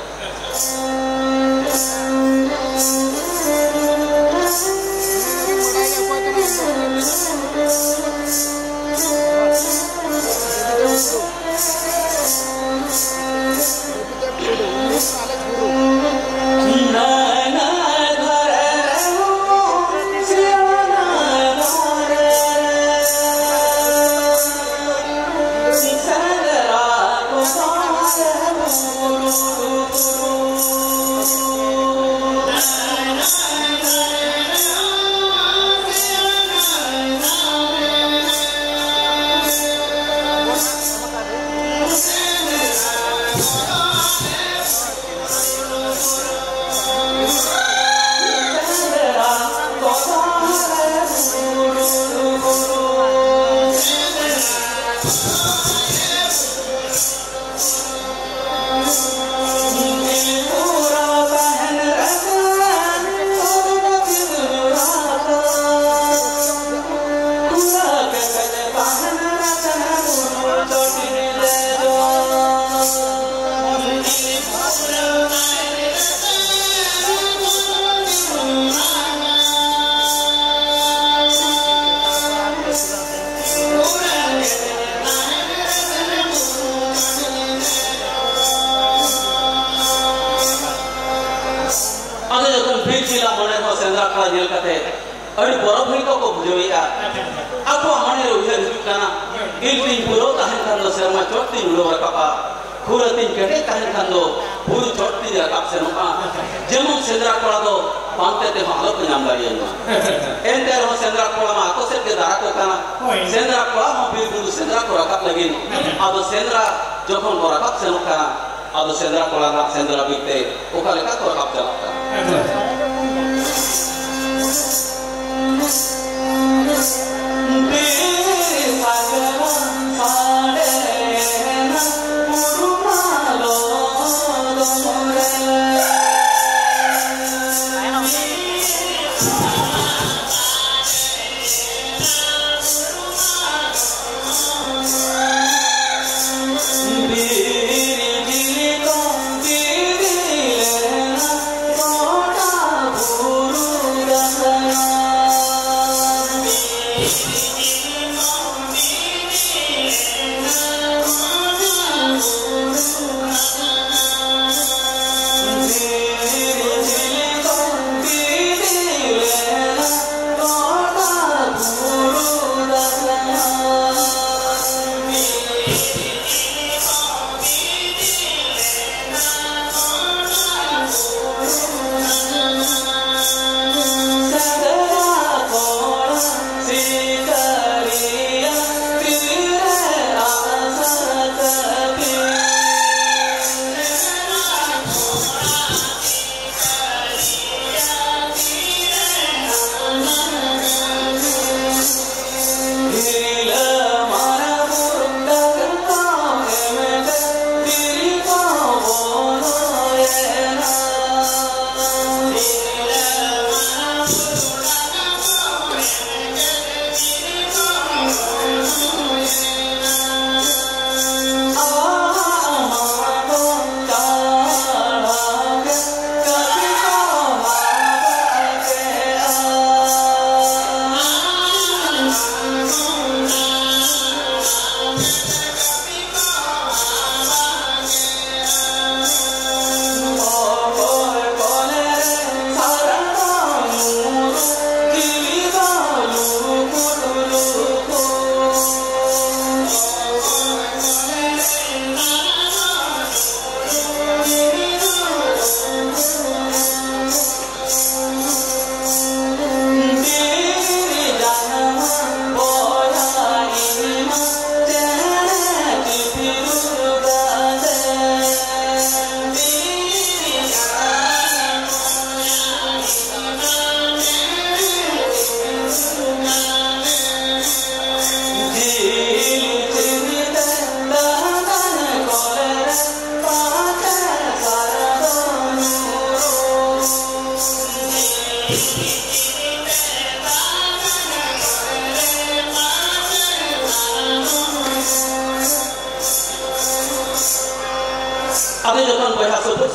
ᱟᱹᱰᱤ ᱵᱚᱨᱚ ᱵᱷᱤᱲ ᱠᱚᱠᱚ ᱵᱩᱡᱷᱟᱹᱣᱮᱫᱼᱟ᱾ ᱟᱠᱚᱣᱟᱜ ᱢᱚᱱᱮᱨᱮ ᱩᱭᱦᱟᱹᱨ ᱦᱤᱡᱩᱜ ᱠᱟᱱᱟ, ᱤᱧ ᱛᱤᱧ ᱯᱩᱨᱟᱹᱣ ᱛᱟᱦᱮᱱ ᱠᱷᱟᱱ ᱫᱚ ᱥᱮᱨᱢᱟ ᱪᱚᱴ ᱛᱤᱧ ᱩᱰᱟᱹᱣ ᱨᱟᱠᱟᱵᱼᱟ, ᱠᱷᱩᱨᱟᱹ ᱛᱤᱧ ᱠᱮᱴᱮᱡ ᱛᱟᱦᱮᱱ ᱠᱷᱟᱱ ᱫᱚ ᱵᱩᱨᱩ ᱪᱚᱴ ᱛᱤᱧ ᱨᱟᱠᱟᱵ ᱥᱮᱱᱚᱜᱼᱟ, ᱡᱮᱢᱚᱱ ᱥᱮᱸᱫᱽᱨᱟ ᱠᱚᱲᱟ ᱫᱚ ᱯᱟᱱᱛᱮ ᱛᱮᱦᱚᱸ ᱟᱞᱚ ᱠᱚ ᱧᱟᱢ ᱫᱟᱲᱮᱭᱟᱹᱧ ᱢᱟ᱾ ᱮᱱᱛᱮ ᱨᱮᱦᱚᱸ ᱥᱮᱸᱫᱽᱨᱟ ᱠᱚᱲᱟ ᱢᱟ ᱟᱠᱚ ᱥᱮᱫ ᱜᱮ ᱫᱟᱨᱟ ᱠᱚ ᱠᱟᱱᱟ᱾ ᱦᱳᱭ᱾ ᱥᱮᱸᱫᱽᱨᱟ ᱠᱚᱲᱟ ᱦᱚᱸ ᱵᱤᱨ ᱵᱩᱨᱩ ᱥᱮᱸᱫᱽᱨᱟ ᱠᱚ ᱨᱟᱠᱟᱵ ᱞᱟᱹᱜᱤᱫ᱾ ᱟᱫᱚ ᱥᱮᱸᱫᱽᱨᱟ ᱡᱚᱠᱷᱚᱱ ᱠᱚ ᱨᱟᱠᱟᱵ ᱥᱮᱱᱚᱜ ᱠᱟᱱᱟ, ᱟᱫᱚ ᱥᱮᱸᱫᱽᱨᱟ ᱠᱚᱲᱟ ᱨᱮᱱᱟᱜ ᱥᱮᱸᱫᱽᱨᱟ ᱵᱤᱨ ᱛᱮ ᱚᱠᱟ ᱞᱮᱠᱟ ᱠᱚ ᱨᱟᱠᱟᱵ ᱪᱟᱞᱟᱜ ᱠᱟᱱᱟ?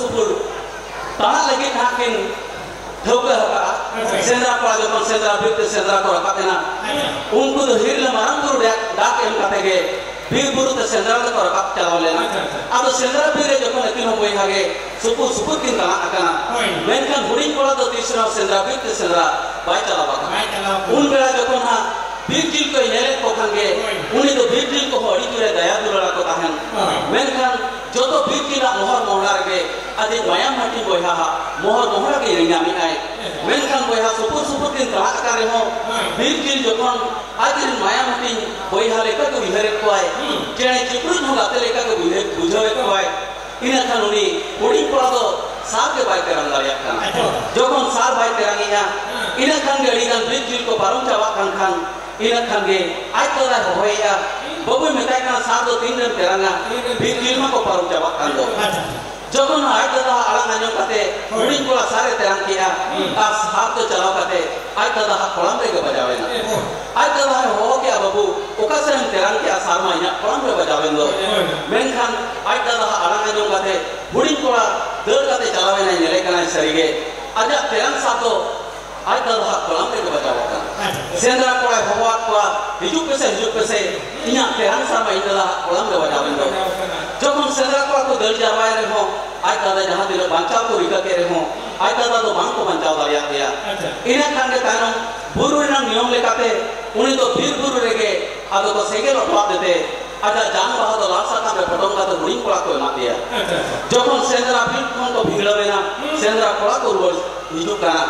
ᱥᱩᱯᱩᱨ ᱛᱟᱲᱟᱜ ᱞᱟᱹᱜᱤᱫ ᱦᱟᱸᱜ ᱠᱤᱱ ᱴᱷᱟᱹᱣᱠᱟᱹ ᱟᱠᱟᱫᱼᱟ᱾ ᱥᱮᱸᱫᱽᱨᱟ ᱠᱚᱲᱟ ᱡᱚᱠᱷᱚᱱ ᱥᱮᱸᱫᱽᱨᱟ ᱵᱤᱨ ᱛᱮ ᱥᱮᱸᱫᱽᱨᱟ ᱠᱚ ᱨᱟᱠᱟᱵ ᱮᱱᱟ, ᱩᱱᱠᱩ ᱫᱚ ᱦᱤᱨᱞᱟᱹ ᱢᱟᱨᱟᱝ ᱵᱩᱨᱩ ᱰᱟᱠ ᱰᱟᱠ ᱮᱢ ᱠᱟᱛᱮ ᱜᱮ ᱵᱤᱨ ᱵᱩᱨᱩ ᱛᱮ ᱥᱮᱸᱫᱽᱨᱟ ᱫᱚᱠᱚ ᱨᱟᱠᱟᱵ ᱪᱟᱞᱟᱣ ᱞᱮᱱᱟ᱾ ᱟᱪᱪᱷᱟ, ᱟᱪᱪᱷᱟ᱾ ᱟᱫᱚ ᱥᱮᱸᱫᱽᱨᱟ ᱵᱤᱨ ᱨᱮ ᱡᱚᱠᱷᱚᱱ ᱟᱹᱠᱤᱱ ᱦᱚᱸ ᱵᱚᱭᱦᱟ ᱜᱮ ᱥᱩᱯᱩᱨ ᱥᱩᱯᱩᱨ ᱠᱤᱱ ᱛᱟᱲᱟᱜ ᱟᱠᱟᱱᱟ, ᱦᱳᱭ᱾ ᱢᱮᱱᱠᱷᱟᱱ ᱦᱩᱰᱤᱧ ᱠᱚᱲᱟ ᱫᱚ ᱛᱤᱥ ᱨᱮᱦᱚᱸ ᱥᱮᱸᱫᱽᱨᱟ ᱵᱤᱨ ᱛᱮ ᱥᱮᱸᱫᱽᱨᱟ ᱵᱟᱭ ᱪᱟᱞᱟᱣ ᱟᱠᱟᱱᱟ᱾ ᱵᱟᱭ ᱪᱟᱞᱟᱣ ᱟᱠᱟᱱᱟ᱾ ᱩᱱ ᱵᱮᱲᱟ ᱡᱚᱠᱷᱚᱱ ᱦᱟᱸᱜ ᱵᱤᱨ ᱡᱤᱞ ᱠᱚᱭ ᱧᱮᱞᱮᱫ ᱠᱚ ᱠᱷᱟᱱ ᱜᱮ, ᱦᱳᱭ᱾ ᱩᱱᱤ ᱫᱚ ᱵᱤᱨ ᱡᱤᱞ ᱠᱚᱦᱚᱸ ᱟᱹᱰᱤ ᱡᱳᱨᱮ ᱫᱟᱭᱟ ᱫᱩᱞᱟᱹᱲ ᱟᱠᱚ ᱛᱟᱦᱮᱸᱱ᱾ ᱦᱳᱭ᱾ ᱢᱮᱱᱠᱷᱟᱱ ᱡᱚᱛᱚ ᱵᱤᱨ ᱡᱤᱞᱟᱜ ᱢᱚᱦᱚᱨ ᱢᱚᱦᱰᱟ ᱨᱮᱜᱮ ᱟᱡᱤᱡ ᱢᱟᱭᱟᱢ ᱦᱟᱹᱴᱤᱧ ᱵᱚᱭᱦᱟ ᱦᱟᱜ ᱢᱚᱦᱚᱨ ᱢᱚᱦᱰᱟ ᱜᱮᱭ ᱧᱟᱢᱮᱫ ᱟᱭ᱾ ᱢᱮᱱᱠᱷᱟᱱ ᱵᱚᱭᱦᱟ ᱥᱩᱯᱩᱨ ᱥᱩᱯᱩᱨ ᱠᱤᱱ ᱛᱟᱲᱟᱜ ᱟᱠᱟᱱ ᱨᱮᱦᱚᱸ, ᱦᱳᱭ᱾ ᱵᱤᱨ ᱡᱤᱞ ᱡᱚᱠᱷᱚᱱ ᱟᱡ ᱨᱮᱱ ᱢᱟᱭᱟᱢ ᱦᱟᱹᱴᱤᱧ ᱵᱚᱭᱦᱟ ᱞᱮᱠᱟ ᱜᱮ ᱩᱭᱦᱟᱹᱨᱮᱫ ᱠᱚᱣᱟᱭ, ᱦᱩᱸ᱾ ᱪᱮᱬᱮ ᱪᱤᱯᱨᱩᱫ ᱦᱚᱸ ᱜᱟᱛᱮ ᱞᱮᱠᱟ ᱜᱮ ᱵᱩᱡᱷᱟᱹᱣ-, ᱵᱩᱡᱷᱟᱹᱣᱮᱫ ᱠᱚᱣᱟᱭ᱾ ᱤᱱᱟᱹ ᱠᱷᱟᱱ ᱩᱱᱤ ᱦᱩᱰᱤᱧ ᱠᱚᱲᱟ ᱫᱚ ᱥᱟᱨ ᱜᱮ ᱵᱟᱭ ᱛᱮᱨᱟᱝ ᱫᱟᱲᱮᱭᱟᱜ ᱠᱟᱱᱟ᱾ ᱟᱪᱪᱷᱟ᱾ ᱡᱚᱠᱷᱚᱱ ᱥᱟᱨ ᱵᱟᱭ ᱛᱮᱨᱟᱝᱮᱜᱼᱟ, ᱦᱮᱸ᱾ ᱤᱱᱟᱹ ᱠᱷᱟᱱ ᱜᱮ ᱟᱹᱰᱤ ᱜᱟᱱ ᱵᱤᱨ ᱡᱤᱞ ᱠᱚ ᱯᱟᱨᱚᱢ ᱪᱟᱵᱟᱜ ᱠᱟᱱ ᱠᱷᱟᱱ, ᱤᱱᱟᱹ ᱠᱷᱟᱱ ᱜᱮ ᱟᱡ ᱫᱟᱫᱟᱭ ᱦᱚᱦᱚᱭᱮᱜᱼᱟ, ᱦᱩᱸ᱾ ᱵᱟᱹᱵᱩᱭ ᱢᱮᱛᱟᱭ ᱠᱟᱱᱟ, "ᱥᱟᱨ ᱫᱚ ᱛᱤᱱ ᱨᱮᱢ ᱛᱮᱨᱟᱝᱟ? ᱛᱤᱱ ᱨᱮᱢ ᱵᱤᱨ ᱡᱤᱞ ᱢᱟᱠᱚ ᱯᱟᱨᱚᱢ ᱪᱟᱵᱟᱜ ᱠᱟᱱ ᱫᱚ᱾" ᱟᱪᱪᱷᱟ᱾ ᱡᱚᱠᱷᱚᱱ ᱟᱡ ᱫᱟᱫᱟ ᱟᱲᱟᱝ ᱟᱸᱡᱚᱢ ᱠᱟᱛᱮ, ᱦᱳᱭ᱾ ᱦᱩᱰᱤᱧ ᱠᱚᱲᱟ ᱥᱟᱨᱮ ᱛᱮᱨᱟᱝ ᱠᱮᱜᱼᱟ, ᱦᱩᱸ᱾ ᱟᱨ ᱥᱟᱨ ᱫᱚ ᱪᱟᱞᱟᱣ ᱠᱟᱛᱮ ᱟᱡ ᱫᱟᱫᱟ ᱦᱟᱜ ᱠᱚᱲᱟᱢ ᱨᱮᱜᱮ ᱵᱟᱡᱟᱣ ᱮᱱᱟ᱾ ᱮ ᱦᱳᱭ᱾ ᱟᱡ ᱫᱟᱫᱟ ᱦᱚᱸᱭ ᱦᱚᱦᱚ ᱠᱮᱜᱼᱟ, "ᱵᱟᱹᱵᱩ, ᱚᱠᱟ ᱥᱮᱫ ᱮᱢ ᱛᱮᱨᱟᱝ ᱠᱮᱜᱼᱟ? ᱥᱟᱨ ᱢᱟ ᱤᱧᱟᱜ ᱠᱚᱲᱟᱢ ᱨᱮ ᱵᱟᱡᱟᱣ ᱮᱱ ᱫᱚ᱾" ᱦᱳᱭ᱾ ᱢᱮᱱᱠᱷᱟᱱ ᱟᱡ ᱫᱟᱫᱟ ᱦᱟᱜ ᱟᱲᱟᱝ ᱟᱸᱡᱚᱢ ᱠᱟᱛᱮ ᱦᱩᱰᱤᱧ ᱠᱚᱲᱟ ᱫᱟᱹᱲ ᱠᱟᱛᱮ ᱪᱟᱞᱟᱣ ᱮᱱᱟᱭ, ᱧᱮᱞᱮ ᱠᱟᱱᱟᱭ ᱥᱟᱹᱨᱤᱜᱮ ᱟᱡᱟᱜ ᱛᱮᱨᱟᱝ ᱥᱟᱨ ᱫᱚ ᱟᱡ ᱫᱟᱫᱟ ᱦᱟᱜ ᱠᱚᱲᱟᱢ ᱨᱮᱜᱮ ᱵᱟᱡᱟᱣ ᱟᱠᱟᱱᱟ᱾ ᱟᱪᱪᱷᱟ᱾ ᱥᱮᱸᱫᱽᱨᱟ ᱠᱚᱲᱟᱭ ᱦᱚᱦᱚᱣᱟᱫ ᱠᱚᱣᱟ, "ᱦᱤᱡᱩᱜ ᱯᱮᱥᱮ, ᱦᱤᱡᱩᱜ ᱯᱮᱥᱮ, ᱤᱧᱟᱜ ᱛᱮᱨᱟᱝ ᱥᱟᱨ ᱢᱟ ᱤᱧ ᱫᱟᱫᱟ ᱦᱟᱜ ᱠᱚᱲᱟᱢ ᱨᱮ ᱵᱟᱡᱟᱣ ᱮᱱ ᱫᱚ᱾" ᱵᱟᱡᱟᱣ ᱟᱠᱟᱱᱟ᱾ ᱡᱚᱠᱷᱚᱱ ᱥᱮᱸᱫᱽᱨᱟ ᱠᱚᱲᱟ ᱠᱚ ᱫᱟᱹᱲ ᱡᱟᱨᱣᱟᱭᱮᱱ ᱨᱮᱦᱚᱸ, ᱟᱡ ᱫᱟᱫᱟ ᱡᱟᱦᱟᱸ ᱛᱤᱱᱟᱹᱜ ᱵᱟᱧᱪᱟᱣ ᱠᱚ ᱨᱤᱠᱟᱹ ᱠᱮᱫ ᱨᱮᱦᱚᱸ, ᱟᱡ ᱫᱟᱫᱟ ᱫᱚ ᱵᱟᱝ ᱠᱚ ᱵᱟᱧᱪᱟᱣ ᱫᱟᱲᱮᱭᱟᱫᱮᱭᱟ᱾ ᱟᱪᱪᱷᱟ᱾ ᱤᱱᱟᱹ ᱠᱷᱟᱱ ᱜᱮ ᱛᱟᱭᱱᱚᱢ ᱵᱩᱨᱩ ᱨᱮᱱᱟᱜ ᱱᱤᱭᱚᱢ ᱞᱮᱠᱟᱛᱮ ᱩᱱᱤ ᱫᱚ ᱵᱤᱨ ᱵᱩᱨᱩ ᱨᱮᱜᱮ ᱟᱫᱚ ᱠᱚ ᱥᱮᱸᱜᱮᱞ ᱚᱴᱚᱣᱟᱫ ᱛᱮ ᱟᱡᱟᱜ ᱡᱟᱝ ᱵᱟᱦᱟ ᱫᱚ ᱞᱟᱲ ᱥᱟᱠᱟᱢ ᱨᱮ ᱯᱚᱴᱚᱢ ᱠᱟᱛᱮ ᱦᱩᱰᱤᱧ ᱠᱚᱲᱟ ᱠᱚ ᱮᱢᱟᱫ ᱫᱮᱭᱟ᱾ ᱟᱪᱪᱷᱟ, ᱟᱪᱪᱷᱟ᱾ ᱡᱚᱠᱷᱚᱱ ᱥᱮᱸᱫᱽᱨᱟ ᱵᱤᱨ ᱠᱷᱚᱱ ᱠᱚ ᱵᱷᱤᱸᱫᱟᱹᱲ ᱮᱱᱟ, ᱦᱩᱸ᱾ ᱥᱮᱸᱫᱽᱨᱟ ᱠᱚᱲᱟ ᱠᱚ ᱨᱩᱣᱟᱹᱲ ᱦᱤᱡᱩᱜ ᱠᱟᱱᱟ᱾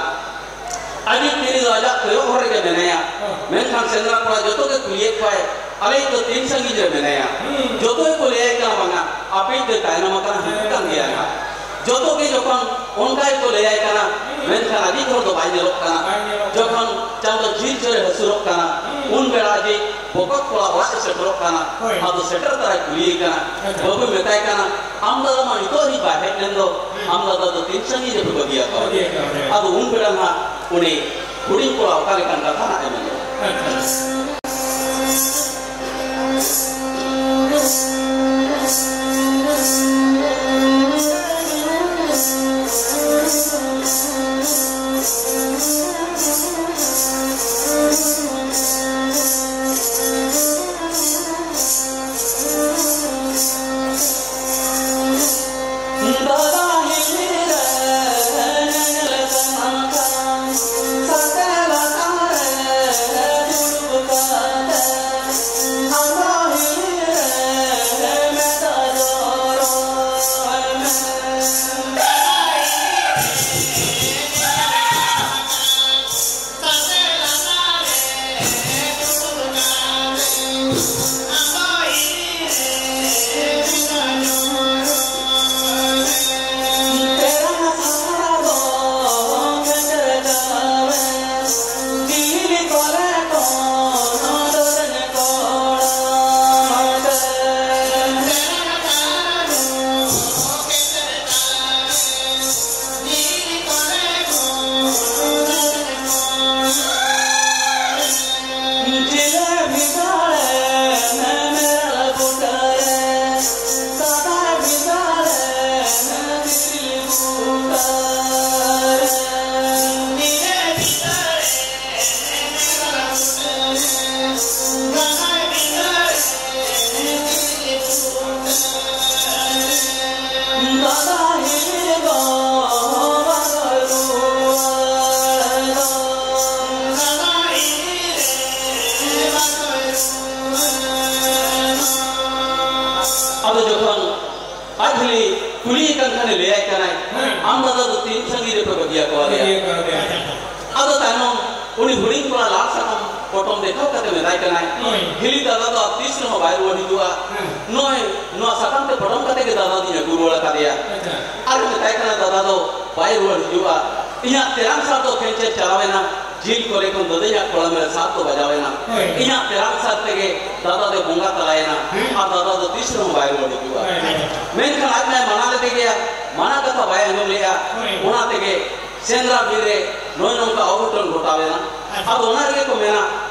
ᱟᱡ ᱛᱤᱨᱤ ᱫᱚ ᱟᱡᱟᱜ ᱠᱚᱭᱚᱜ ᱦᱚᱨ ᱨᱮᱜᱮ ᱢᱮᱱᱟᱭᱟ᱾ ᱦᱚᱸ᱾ ᱢᱮᱱᱠᱷᱟᱱ ᱥᱮᱸᱫᱽᱨᱟ ᱠᱚᱲᱟ ᱡᱚᱛᱚ ᱜᱮ ᱠᱩᱞᱤᱭᱮᱫ ᱠᱚᱣᱟᱭ, "ᱟᱞᱮᱭᱤᱡ ᱫᱚ ᱛᱤᱱ ᱥᱟᱺᱜᱤᱧ ᱨᱮ ᱢᱮᱱᱟᱭᱟ?" ᱦᱩᱸ᱾ ᱡᱚᱛᱚ ᱜᱮᱠᱚ ᱞᱟᱹᱭᱟᱭ ᱠᱟᱱᱟ, "ᱵᱟᱝᱟ, ᱟᱯᱮᱭᱤᱡ ᱫᱚᱭ ᱛᱟᱭᱱᱚᱢ ᱟᱠᱟᱱᱟ, ᱦᱤᱡᱩᱜ ᱠᱟᱱ ᱜᱮᱭᱟᱭ ᱦᱟᱸᱜ᱾" ᱡᱚᱛᱚ ᱜᱮ ᱡᱚᱠᱷᱚᱱ ᱚᱱᱠᱟ ᱜᱮᱠᱚ ᱞᱟᱹᱭᱟᱭ ᱠᱟᱱᱟ, ᱦᱩᱸ᱾ ᱢᱮᱱᱠᱷᱟᱱ ᱟᱡᱤᱡ ᱦᱚᱲ ᱫᱚ ᱵᱟᱭ ᱧᱮᱞᱚᱜ ᱠᱟᱱᱟ᱾ ᱵᱟᱭ ᱧᱮᱞᱚᱜ ᱠᱟᱱᱟ᱾ ᱡᱚᱠᱷᱚᱱ ᱪᱟᱸᱫᱚ ᱡᱷᱤᱨ ᱡᱷᱤᱨ ᱮ ᱦᱟᱹᱥᱩᱨᱚᱜ ᱠᱟᱱᱟ, ᱦᱩᱸ᱾ ᱩᱱ ᱵᱮᱲᱟ ᱟᱡᱤᱡ ᱵᱚᱠᱚᱛ ᱠᱚᱲᱟ ᱚᱲᱟᱜ ᱮ ᱥᱮᱴᱮᱨᱚᱜ ᱠᱟᱱᱟ᱾ ᱦᱳᱭ᱾ ᱟᱫᱚ ᱥᱮᱴᱮᱨ ᱛᱟᱨᱟᱭ ᱠᱩᱞᱤᱭᱮ ᱠᱟᱱᱟ, ᱟᱪᱪᱷᱟ᱾ ᱵᱟᱹᱵᱩᱭ ᱢᱮᱛᱟᱭ ᱠᱟᱱᱟ, "ᱟᱢ ᱫᱟᱫᱟ ᱢᱟ ᱱᱤᱛᱚᱜ ᱦᱟᱹᱵᱤᱡ ᱵᱟᱭ ᱦᱮᱡ ᱞᱮᱱ ᱫᱚ, ᱦᱩᱸ᱾ ᱟᱢ ᱫᱟᱫᱟ ᱫᱚ ᱛᱤᱱ ᱥᱟᱺᱜᱤᱧ ᱨᱮᱯᱮ ᱵᱟᱹᱜᱤᱭᱟᱠᱟᱣ ᱫᱮᱭᱟ?" ᱵᱟᱹᱜᱤᱭᱟᱠᱟᱣ ᱫᱮᱭᱟ᱾ ᱟᱫᱚ ᱩᱱ ᱵᱮᱲᱟ ᱱᱟᱜ ᱩᱱᱤ ᱦᱩᱰᱤᱧ ᱠᱚᱲᱟ ᱚᱠᱟ ᱞᱮᱠᱟᱱ ᱠᱟᱛᱷᱟ ᱱᱟᱜ ᱮ ᱢᱮᱱ ᱞᱮᱫᱟ? ᱟᱪᱪᱷᱟ᱾ ᱤᱭᱟᱹ ᱠᱚᱣᱟ ᱞᱮᱭᱟ᱾ ᱤᱭᱟᱹ ᱠᱚᱣᱟ ᱞᱮᱭᱟ᱾ ᱟᱫᱚ ᱛᱟᱭᱱᱚᱢ ᱩᱱᱤ ᱦᱩᱰᱤᱧ ᱠᱚᱲᱟ ᱞᱟᱞ ᱥᱟᱠᱟᱢ ᱯᱚᱴᱚᱢ ᱫᱮᱠᱷᱟᱣ ᱠᱟᱛᱮ ᱢᱮᱛᱟᱭ ᱠᱟᱱᱟᱭ, ᱦᱳᱭ᱾ "ᱦᱤᱞᱤ ᱫᱟᱫᱟ ᱫᱚ ᱟᱨ ᱛᱤᱥ ᱨᱮᱦᱚᱸ ᱵᱟᱭ ᱨᱩᱣᱟᱹᱲ ᱦᱤᱡᱩᱜᱼᱟ᱾ ᱦᱮᱸ᱾ ᱱᱚᱜᱼᱚᱭ ᱱᱚᱣᱟ ᱥᱟᱠᱟᱢ ᱛᱮ ᱯᱚᱴᱚᱢ ᱠᱟᱛᱮ ᱜᱮ ᱫᱟᱫᱟ ᱫᱚᱧ ᱟᱹᱜᱩ ᱨᱩᱣᱟᱹᱲ ᱟᱠᱟᱫᱮᱭᱟ᱾" ᱟᱪᱪᱷᱟ᱾ ᱟᱨ ᱢᱮᱛᱟᱭ ᱠᱟᱱᱟ, "ᱫᱟᱫᱟ ᱫᱚ ᱵᱟᱭ ᱨᱩᱣᱟᱹᱲ ᱦᱤᱡᱩᱜᱼᱟ᱾ ᱤᱧᱟᱹᱜ ᱛᱮᱨᱟᱝ ᱥᱟᱨ ᱫᱚ ᱠᱷᱮᱧᱪᱮᱨ ᱪᱟᱞᱟᱣᱮᱱᱟ, ᱡᱤᱞ ᱠᱚᱨᱮ ᱠᱷᱚᱱ ᱫᱟᱹᱫᱟᱹᱧᱟᱜ ᱠᱚᱲᱟᱢ ᱨᱮ ᱥᱟᱨ ᱫᱚ ᱵᱟᱡᱟᱣᱮᱱᱟ᱾ ᱦᱳᱭ᱾ ᱤᱧᱟᱹᱜ ᱛᱮᱨᱟᱝ ᱥᱟᱨ ᱛᱮᱜᱮ ᱫᱟᱫᱟ ᱫᱚᱭ ᱵᱚᱸᱜᱟ ᱛᱟᱞᱟᱭᱮᱱᱟ, ᱦᱮᱸ᱾ ᱟᱨ ᱫᱟᱫᱟ ᱫᱚ ᱛᱤᱥ ᱨᱮᱦᱚᱸ ᱵᱟᱭ ᱨᱩᱣᱟᱹᱲ ᱦᱤᱡᱩᱜᱼᱟ᱾" ᱦᱳᱭ, ᱦᱳᱭ᱾ ᱢᱮᱱᱠᱷᱟᱱ ᱟᱡ ᱢᱟᱭ ᱢᱟᱱᱟ ᱞᱮᱫᱮ ᱜᱮᱭᱟ, ᱢᱟᱱᱟ ᱠᱟᱛᱷᱟ ᱵᱟᱭ ᱟᱸᱡᱚᱢ ᱞᱮᱜᱼᱟ᱾ ᱦᱳᱭ᱾ ᱚᱱᱟ ᱛᱮᱜᱮ ᱥᱮᱸᱫᱽᱨᱟ ᱵᱤᱨ ᱨᱮ ᱱᱚᱜᱼᱚᱭ ᱱᱚᱝᱠᱟ ᱚᱜᱷᱚᱴᱚᱱ ᱜᱷᱚᱴᱟᱣᱮᱱᱟ᱾ ᱟᱪᱪᱷᱟ᱾ ᱟᱫᱚ ᱚᱱᱟ ᱨᱮᱜᱮ ᱠᱚ ᱢᱮᱱᱟ,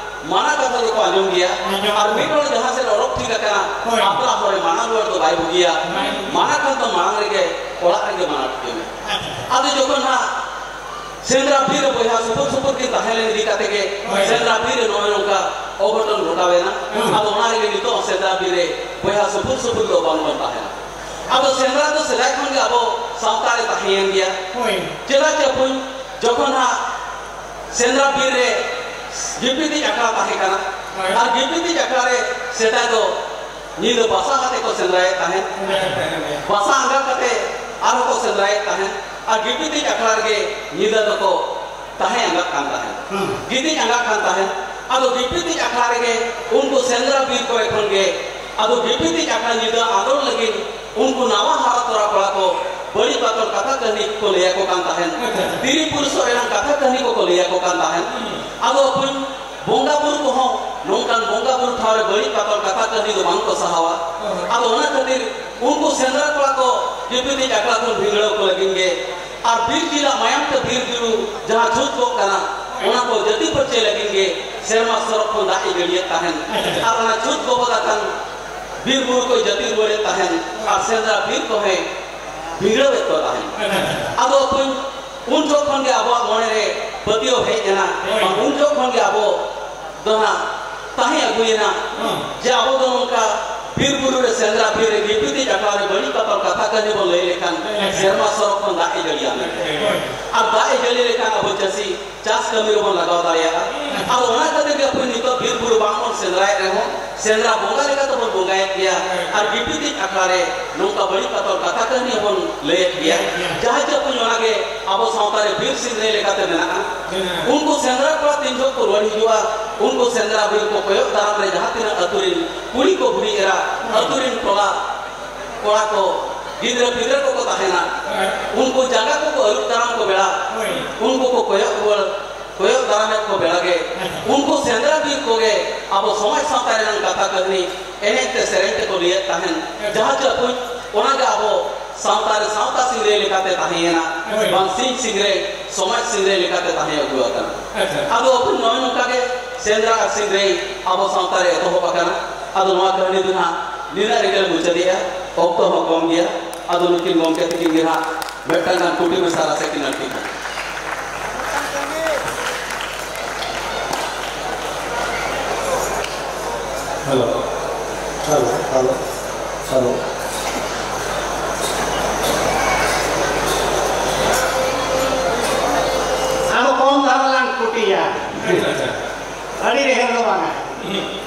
ᱢᱟᱱᱟ ᱠᱟᱛᱷᱟ ᱫᱚᱠᱚ ᱟᱸᱡᱚᱢ ᱜᱮᱭᱟ, ᱟᱸᱡᱚᱢ᱾ ᱟᱨ ᱢᱤᱫ ᱦᱚᱲ ᱡᱟᱦᱟᱸ ᱥᱮᱫ ᱚᱰᱚᱠ ᱴᱷᱤᱠ ᱟᱠᱟᱱᱟ, ᱦᱳᱭ᱾ ᱟᱯᱲᱟ ᱦᱚᱲ ᱨᱮ ᱢᱟᱱᱟ ᱨᱩᱣᱟᱹᱲ ᱫᱚ ᱵᱟᱭ ᱵᱩᱜᱤᱭᱟ᱾ ᱵᱟᱭ ᱵᱩᱜᱤᱭᱟ᱾ ᱢᱟᱱᱟ ᱠᱷᱟᱱ ᱫᱚ ᱢᱟᱲᱟᱝ ᱨᱮᱜᱮ ᱚᱲᱟᱜ ᱨᱮᱜᱮ ᱢᱟᱱᱟ ᱴᱷᱤᱠ ᱢᱮ᱾ ᱟᱪᱪᱷᱟ᱾ ᱟᱫᱚ ᱡᱚᱠᱷᱚᱱ ᱦᱟᱸᱜ ᱥᱮᱸᱫᱽᱨᱟ ᱵᱤᱨ ᱨᱮ ᱵᱚᱭᱦᱟ ᱥᱩᱯᱩᱨ ᱥᱩᱯᱩᱨ ᱠᱤᱱ ᱛᱟᱦᱮᱸ ᱞᱮᱱ ᱤᱫᱤ ᱠᱟᱛᱮ ᱜᱮ, ᱦᱳᱭ᱾ ᱥᱮᱸᱫᱽᱨᱟ ᱵᱤᱨ ᱨᱮ ᱱᱚᱜᱼᱚᱭ ᱱᱚᱝᱠᱟ ᱚᱜᱷᱚᱴᱚᱱ ᱜᱷᱚᱴᱟᱣᱮᱱᱟ᱾ ᱦᱩᱸ᱾ ᱟᱫᱚ ᱚᱱᱟ ᱨᱮᱜᱮ ᱱᱤᱛᱚᱜ ᱥᱮᱸᱫᱽᱨᱟ ᱵᱤᱨ ᱨᱮ ᱵᱚᱭᱦᱟ ᱥᱩᱯᱩᱨ ᱥᱩᱯᱩᱨ ᱫᱚ ᱵᱟᱝ ᱵᱚᱱ ᱛᱟᱦᱮᱱᱟ᱾ ᱟᱫᱚ ᱥᱮᱸᱫᱽᱨᱟ ᱫᱚ ᱥᱮᱫᱟᱭ ᱠᱷᱚᱱ ᱜᱮ ᱟᱵᱚ ᱥᱟᱶᱛᱟ ᱨᱮ ᱛᱟᱦᱮᱸᱭᱮᱱ ᱜᱮᱭᱟ᱾ ᱦᱳᱭ᱾ ᱪᱮᱫᱟᱜ ᱪᱮ ᱵᱚᱠᱚᱧ, ᱡᱚᱠᱷᱚᱱ ᱦᱟᱸᱜ ᱥᱮᱸᱫᱽᱨᱟ ᱵᱤᱨ ᱨᱮ ᱜᱤᱯᱤᱛᱤᱡ ᱟᱠᱷᱲᱟ ᱛᱟᱦᱮᱸ ᱠᱟᱱᱟ, ᱦᱳᱭ᱾ ᱟᱨ ᱜᱤᱯᱤᱛᱤᱡ ᱟᱠᱷᱲᱟ ᱨᱮ ᱥᱮᱫᱟᱭ ᱫᱚ ᱧᱤᱫᱟᱹ ᱵᱟᱥᱟ ᱠᱟᱛᱮ ᱠᱚ ᱥᱮᱸᱫᱽᱨᱟᱭᱮᱫ ᱛᱟᱦᱮᱸᱫ᱾ ᱦᱳᱭ᱾ ᱵᱟᱥᱟ ᱟᱸᱜᱟ ᱠᱟᱛᱮ ᱟᱨᱦᱚᱸ ᱠᱚ ᱥᱮᱸᱫᱽᱨᱟᱭᱮᱫ ᱛᱟᱦᱮᱸᱫ, ᱟᱨ ᱜᱤᱯᱤᱛᱤᱡ ᱟᱠᱷᱲᱟ ᱨᱮᱜᱮ ᱧᱤᱫᱟᱹ ᱫᱚᱠᱚ ᱛᱟᱦᱮᱸ ᱟᱸᱜᱟᱜ ᱠᱟᱱ ᱛᱟᱦᱮᱸᱫ᱾ ᱦᱩᱸ᱾ ᱜᱤᱛᱤᱡ ᱟᱸᱜᱟᱜ ᱠᱟᱱ ᱛᱟᱦᱮᱸᱫ᱾ ᱟᱫᱚ ᱜᱤᱯᱤᱛᱤᱡ ᱟᱠᱷᱲᱟ ᱨᱮᱜᱮ ᱩᱱᱠᱩ ᱥᱮᱸᱫᱽᱨᱟ ᱵᱤᱨ ᱠᱚᱨᱮ ᱠᱷᱚᱱ ᱜᱮ ᱟᱫᱚ ᱜᱤᱯᱤᱛᱤᱡ ᱟᱠᱷᱲᱟ ᱧᱤᱫᱟᱹ ᱟᱸᱫᱳᱲ ᱞᱟᱹᱜᱤᱫ ᱩᱱᱠᱩ ᱱᱟᱣᱟ ᱦᱟᱨᱟ ᱛᱚᱨᱟ ᱠᱚᱲᱟ ᱠᱚ ᱵᱟᱹᱲᱤᱡ ᱵᱟᱛᱚᱞ ᱠᱟᱛᱷᱟ ᱠᱟᱹᱦᱱᱤ ᱠᱚ ᱞᱟᱹᱭ ᱟᱠᱚ ᱠᱟᱱ ᱛᱟᱦᱮᱸᱫ᱾ ᱟᱪᱪᱷᱟ, ᱟᱪᱪᱷᱟ᱾ ᱛᱤᱨᱤ ᱯᱩᱨᱩᱥᱚᱜ ᱮᱱᱟᱝ ᱠᱟᱛᱷᱟ ᱠᱟᱹᱦᱱᱤ ᱠᱚᱠᱚ ᱞᱟᱹᱭ ᱟᱠᱚ ᱠᱟᱱ ᱛᱟᱦᱮᱸᱫ᱾ ᱦᱩᱸ᱾ ᱟᱫᱚ ᱵᱚᱸᱜᱟ ᱵᱩᱨᱩ ᱠᱚᱦᱚᱸ ᱱᱚᱝᱠᱟᱱ ᱵᱚᱸᱜᱟ ᱵᱩᱨᱩ ᱴᱷᱟᱶ ᱨᱮ ᱵᱟᱹᱲᱤᱡ ᱵᱟᱛᱚᱞ ᱠᱟᱛᱷᱟ ᱠᱟᱹᱦᱱᱤ ᱫᱚ ᱵᱟᱝ ᱠᱚ ᱥᱟᱦᱟᱣᱟ᱾ ᱦᱳᱭ᱾ ᱟᱫᱚ ᱚᱱᱟ ᱠᱷᱟᱹᱛᱤᱨ ᱩᱱᱠᱩ ᱥᱮᱸᱫᱽᱨᱟ ᱠᱚᱲᱟ ᱠᱚ ᱜᱤᱯᱤᱛᱤᱡ ᱟᱠᱷᱲᱟ ᱠᱷᱚᱱ ᱵᱷᱤᱸᱫᱽᱲᱟᱹᱣ ᱠᱚ ᱞᱟᱹᱜᱤᱫ ᱜᱮ ᱟᱨ ᱵᱤᱨ ᱡᱤᱞᱟᱜ ᱢᱟᱭᱟᱢ ᱛᱮ ᱵᱤᱨ ᱵᱩᱨᱩ ᱡᱟᱦᱟᱸ ᱪᱷᱩᱛ ᱠᱚᱜ ᱠᱟᱱᱟ, ᱚᱱᱟ ᱠᱚ ᱡᱟᱹᱛᱤ ᱯᱟᱹᱨᱪᱟᱹ ᱞᱟᱹᱜᱤᱫ ᱜᱮ ᱥᱮᱨᱢᱟ ᱥᱚᱨᱚᱜ ᱠᱷᱚᱱ ᱫᱟᱜ ᱮ ᱡᱟᱹᱲᱤᱭᱮᱫ ᱛᱟᱦᱮᱸᱱ᱾ ᱟᱨ ᱚᱱᱟ ᱪᱷᱩᱛ ᱜᱚᱵᱚᱞ ᱟᱠᱟᱱ ᱵᱤᱨ ᱵᱩᱨᱩ ᱠᱚᱭ ᱡᱟᱹᱛᱤ ᱨᱩᱣᱟᱹᱲᱮᱫ ᱛᱟᱦᱮᱸᱱ ᱟᱨ ᱥᱮᱸᱫᱽᱨᱟ ᱵᱤᱨ ᱠᱚᱦᱚᱸᱭ ᱵᱷᱤᱸᱫᱽᱲᱟᱹᱣᱮᱫ ᱠᱚ ᱛᱟᱦᱮᱸᱱ᱾ ᱟᱫᱚ ᱚᱠᱚᱭ ᱩᱱ ᱡᱚᱠᱷᱚᱱ ᱜᱮ ᱟᱵᱚᱣᱟᱜ ᱢᱚᱱᱮ ᱨᱮ ᱯᱟᱹᱛᱭᱟᱹᱣ ᱦᱮᱡ ᱮᱱᱟ, ᱦᱳᱭ᱾ ᱩᱱ ᱡᱚᱠᱷᱚᱱ ᱜᱮ ᱟᱵᱚ ᱫᱚ ᱦᱟᱸᱜ ᱛᱟᱦᱮᱸ ᱟᱹᱜᱩᱭᱮᱱᱟ ᱦᱚᱸ᱾ ᱡᱮ ᱟᱵᱚ ᱫᱚ ᱱᱚᱝᱠᱟ ᱵᱤᱨ ᱵᱩᱨᱩ ᱨᱮ ᱥᱮᱸᱫᱽᱨᱟ ᱵᱤᱨ ᱨᱮ ᱜᱤᱯᱤᱛᱤᱡ ᱟᱠᱷᱲᱟ ᱨᱮ ᱵᱟᱹᱲᱤᱡ ᱵᱟᱛᱚᱞ ᱠᱟᱛᱷᱟ ᱠᱟᱹᱦᱱᱤ ᱵᱚᱱ ᱞᱟᱹᱭ ᱞᱮᱠᱷᱟᱱ ᱦᱮᱸ᱾ ᱥᱮᱨᱢᱟ ᱥᱚᱨᱚᱜ ᱠᱷᱚᱱ ᱫᱟᱜ ᱮ ᱡᱟᱹᱲᱤᱭᱟ ᱢᱮᱱᱛᱮ᱾ ᱦᱳᱭ᱾ ᱟᱨ ᱫᱟᱜ ᱮ ᱡᱟᱹᱲᱤ ᱞᱮᱠᱷᱟᱱ ᱟᱵᱚ ᱪᱟᱹᱥᱤ ᱪᱟᱥ ᱠᱟᱹᱢᱤ ᱨᱮᱵᱚᱱ ᱞᱟᱜᱟᱣ ᱫᱟᱲᱮᱭᱟᱜᱼᱟ᱾ ᱟᱫᱚ ᱚᱱᱟ ᱠᱷᱟᱹᱛᱤᱨ ᱜᱮ ᱟᱯᱮ ᱱᱤᱛᱚᱜ ᱵᱤᱨ ᱵᱩᱨᱩ ᱵᱟᱝ ᱵᱚᱱ ᱥᱮᱸᱫᱽᱨᱟᱭᱮᱫ ᱨᱮᱦᱚᱸ ᱥᱮᱸᱫᱽᱨᱟ ᱵᱚᱸᱜᱟ ᱞᱮᱠᱟ ᱛᱮᱵᱚᱱ ᱵᱚᱸᱜᱟᱭᱮᱫ ᱜᱮᱭᱟ᱾ ᱟᱨ ᱜᱤᱯᱤᱛᱤᱡ ᱟᱠᱷᱲᱟ ᱨᱮ ᱱᱚᱝᱠᱟ ᱵᱟᱹᱲᱤᱡ ᱯᱟᱛᱚᱨ ᱠᱟᱛᱷᱟ ᱠᱟᱹᱦᱱᱤ ᱦᱚᱸᱵᱚᱱ ᱞᱟᱹᱭᱮᱫ ᱜᱮᱭᱟ᱾ ᱡᱟᱦᱟᱸ ᱪᱮ ᱚᱱᱟ ᱜᱮ ᱟᱵᱚ ᱥᱟᱶᱛᱟ ᱨᱮ ᱵᱤᱨ ᱥᱤᱝᱨᱟᱹᱭ ᱞᱮᱠᱟᱛᱮ ᱢᱮᱱᱟᱜᱼᱟ᱾ ᱩᱱᱠᱩ ᱥᱮᱸᱫᱽᱨᱟ ᱠᱚᱲᱟ ᱛᱤᱱ ᱡᱚᱦᱚᱜ ᱠᱚ ᱨᱩᱣᱟᱹᱲ ᱦᱤᱡᱩᱜᱼᱟ, ᱩᱱᱠᱩ ᱥᱮᱸᱫᱽᱨᱟ ᱵᱤᱨ ᱠᱚ ᱠᱚᱭᱚᱜ ᱫᱟᱨᱟᱢ ᱨᱮ ᱡᱟᱦᱟᱸ ᱛᱤᱱᱟᱹᱜ ᱟᱹᱛᱩ ᱨᱤᱱ ᱠᱩᱲᱤ ᱠᱚ, ᱵᱩᱲᱦᱤ ᱮᱨᱟ, ᱟᱹᱛᱩ ᱨᱤᱱ ᱴᱚᱞᱟ ᱠᱚᱲᱟ ᱠᱚ, ᱜᱤᱫᱽᱨᱟᱹ ᱯᱤᱫᱽᱨᱟᱹ ᱠᱚᱠᱚ ᱛᱟᱦᱮᱱᱟ, ᱩᱱᱠᱩ ᱡᱟᱸᱜᱟ ᱠᱚᱠᱚ ᱟᱹᱨᱩᱵ ᱫᱟᱨᱟᱢ ᱠᱚ ᱵᱮᱲᱟ, ᱩᱱᱠᱩ ᱠᱚ ᱠᱚᱭᱚᱜ ᱨᱩᱣᱟᱹᱲ, ᱠᱚᱭᱚᱜ ᱫᱟᱨᱟᱢᱮᱫ ᱠᱚ ᱵᱮᱲᱟ ᱜᱮ, ᱩᱱᱠᱩ ᱥᱮᱸᱫᱽᱨᱟ ᱵᱤᱨ ᱠᱚᱜᱮ ᱟᱵᱚ ᱥᱚᱢᱟᱡᱽ ᱥᱟᱶᱛᱟ ᱨᱮᱱᱟᱜ ᱠᱟᱛᱷᱟ ᱠᱟᱹᱦᱱᱤ ᱮᱱᱮᱡ ᱛᱮ ᱥᱮᱨᱮᱧ ᱛᱮᱠᱚ ᱞᱟᱹᱭᱮᱫ ᱛᱟᱦᱮᱱ᱾ ᱡᱟᱦᱟᱸ ᱪᱮ ᱚᱱᱟ ᱜᱮ ᱟᱵᱚ ᱥᱟᱶᱛᱟ ᱨᱮ ᱥᱟᱶᱛᱟ ᱥᱤᱝᱨᱟᱹᱭ ᱞᱮᱠᱟᱛᱮ ᱛᱟᱦᱮᱸᱭᱮᱱᱟ, ᱵᱟᱝ ᱥᱤᱧ ᱥᱤᱝᱨᱟᱹᱭ, ᱥᱚᱢᱟᱡᱽ ᱥᱤᱝᱨᱟᱹᱭ ᱞᱮᱠᱟᱛᱮ ᱛᱟᱦᱮᱸ ᱟᱹᱜᱩ ᱟᱠᱟᱱᱟ᱾ ᱟᱫᱚ ᱱᱚᱜᱼᱚᱭ ᱱᱚᱝᱠᱟ ᱜᱮ ᱥᱮᱸᱫᱽᱨᱟ ᱟᱨ ᱥᱤᱝᱨᱟᱹᱭ ᱟᱵᱚ ᱥᱟᱶᱛᱟ ᱨᱮ ᱮᱛᱚᱦᱚᱵ ᱟᱠᱟᱱᱟ᱾ ᱟᱫᱚ ᱱᱚᱣᱟ ᱠᱟᱹᱦᱱᱤ ᱫᱚ ᱱᱟᱦᱟᱜ ᱱᱤᱱᱟᱹᱜ ᱨᱮᱜᱮ ᱞᱮ ᱢᱩᱪᱟᱹᱫᱮᱜᱼᱟ, ᱚᱠᱛᱚ ᱦᱚᱸ ᱠᱚᱢ ᱜᱮᱭᱟ᱾ ᱟᱫᱚ ᱱᱩᱠᱤᱱ ᱜᱚᱢᱠᱮ ᱛᱤᱠᱤᱱ ᱜᱮ ᱱᱟᱦᱟᱜ ᱢᱤᱫᱴᱟᱝ ᱜᱟᱱ ᱠᱩᱴᱤ ᱢᱮᱥᱟ ᱨᱟᱥᱮ ᱠᱤᱱ ᱟᱹᱴᱤ ᱠᱟᱱᱟ᱾ Hello, hello, hello, hello. ᱟᱫᱚ ᱠᱚᱢ ᱫᱷᱟᱨᱟ ᱞᱟᱝ ᱠᱩᱴᱤᱭᱟ᱾ ᱟᱪᱪᱷᱟ, ᱟᱪᱪᱷᱟ᱾ ᱟᱹᱰᱤ ᱰᱷᱮᱨ ᱫᱚ ᱵᱟᱝᱟ᱾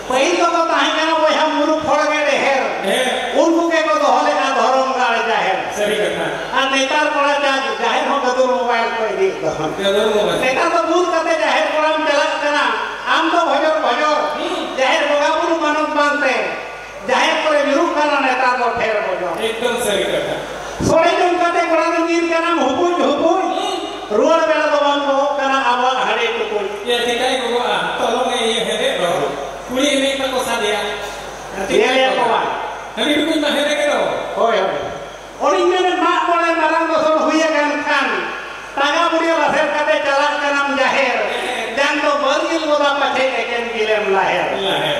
ᱯᱟᱹᱦᱤᱞ ᱫᱚᱠᱚ ᱛᱟᱦᱮᱸ ᱠᱟᱱᱟ ᱵᱚᱭᱦᱟ ᱢᱩᱨᱩᱠ ᱦᱚᱲ ᱜᱮ ᱰᱷᱮᱨ᱾ ᱦᱮᱸ᱾ ᱩᱱᱠᱩ ᱜᱮᱠᱚ ᱫᱚᱦᱚ ᱞᱮᱫᱼᱟ ᱫᱷᱚᱨᱚᱢ ᱜᱟᱲ ᱡᱟᱦᱮᱨ᱾ ᱥᱟᱹᱨᱤ ᱠᱟᱛᱷᱟ᱾ ᱟᱨ ᱱᱮᱛᱟᱨ ᱠᱚᱲᱟ ᱪᱟ-, ᱡᱟᱦᱮᱨ ᱦᱚᱸ ᱜᱟᱹᱫᱩᱨ ᱢᱳᱵᱟᱭᱤᱞ ᱠᱚ ᱤᱫᱤᱭᱮᱫ ᱫᱚ᱾ ᱜᱟᱹᱫᱩᱨ ᱢᱳᱵᱟᱭᱤᱞ᱾ ᱱᱮᱛᱟᱨ ᱫᱚ ᱵᱩᱞ ᱠᱟᱛᱮ ᱡᱟᱦᱮᱨ ᱠᱚᱲᱟᱢ ᱪᱟᱞᱟᱜ ᱠᱟᱱᱟ, ᱟᱢ ᱫᱚ ᱵᱷᱚᱡᱚᱨ ᱵᱷᱚᱡᱚᱨ᱾ ᱦᱩᱸ᱾ ᱡᱟᱦᱮᱨ ᱵᱚᱸᱜᱟ ᱵᱩᱨᱩ ᱢᱟᱱᱚᱛ ᱵᱟᱝᱛᱮ ᱡᱟᱦᱮᱨ ᱠᱚᱨᱮ ᱧᱩᱨᱩᱜ ᱠᱟᱱᱟ ᱱᱮᱛᱟᱨ ᱫᱚ ᱴᱷᱮᱨ ᱵᱚᱡᱚᱨ᱾ ᱮᱠᱫᱚᱢ ᱥᱟᱹᱨᱤ ᱠᱟᱛᱷᱟ᱾ ᱥᱚᱲᱮ ᱡᱚᱢ ᱠᱟᱛᱮ ᱠᱚᱲᱟ ᱫᱚ ᱧᱤᱨ ᱠᱟᱱᱟᱢ ᱦᱩᱯᱩᱡ ᱦᱩᱯᱩᱡ᱾ ᱦᱩᱸ᱾ ᱨᱩᱣᱟᱹᱲ ᱵᱮᱲᱟ ᱫᱚ ᱵᱟᱝ ᱵᱚᱦᱚᱜ ᱠᱟᱱᱟ ᱟᱵᱚᱣᱟᱜ ᱦᱟᱺᱰᱤ ᱴᱩᱠᱩᱡ᱾ ᱭᱟ, ᱪᱤᱠᱟᱹᱭ ᱜᱚᱜᱚᱜᱼᱟ? ᱛᱚᱞᱚᱝ ᱮ ᱤᱭᱟᱹ ᱦᱮᱸᱫᱮ ᱫᱚ᱾ ᱠᱩᱲᱤ ᱮᱱᱮᱡ ᱛᱟᱠᱚ ᱥᱟᱰᱮᱭᱟ᱾ ᱧᱮᱞᱮᱫ ᱠᱚᱣᱟ᱾ ᱦᱟᱺᱰᱤ ᱴᱩᱠᱩᱡ ᱢᱟ ᱦᱮᱸᱫᱮ ᱜᱮ ᱫᱚ᱾ ᱦᱳᱭ, ᱦᱳᱭ᱾ ᱩᱱᱤᱧ ᱢᱮᱱᱮᱫ, ᱢᱟᱜ ᱢᱚᱬᱮ ᱢᱟᱨᱟᱝ ᱫᱚᱥᱚᱱ ᱦᱩᱭ ᱟᱠᱟᱱ ᱠᱷᱟᱱ, ᱴᱟᱸᱜᱟ ᱵᱩᱲᱤ ᱞᱟᱥᱮᱨ ᱠᱟᱛᱮ ᱪᱟᱞᱟᱜ ᱠᱟᱱᱟᱢ ᱡᱟᱦᱮᱨ, ᱡᱟᱝ ᱫᱚ ᱵᱟᱹᱨᱜᱤᱞ ᱜᱚᱫᱟ ᱯᱟᱪᱷᱮ ᱮᱠᱮᱱ ᱜᱤᱞᱮᱢ ᱞᱟᱦᱮᱨ᱾ ᱞᱟᱦᱮᱨ᱾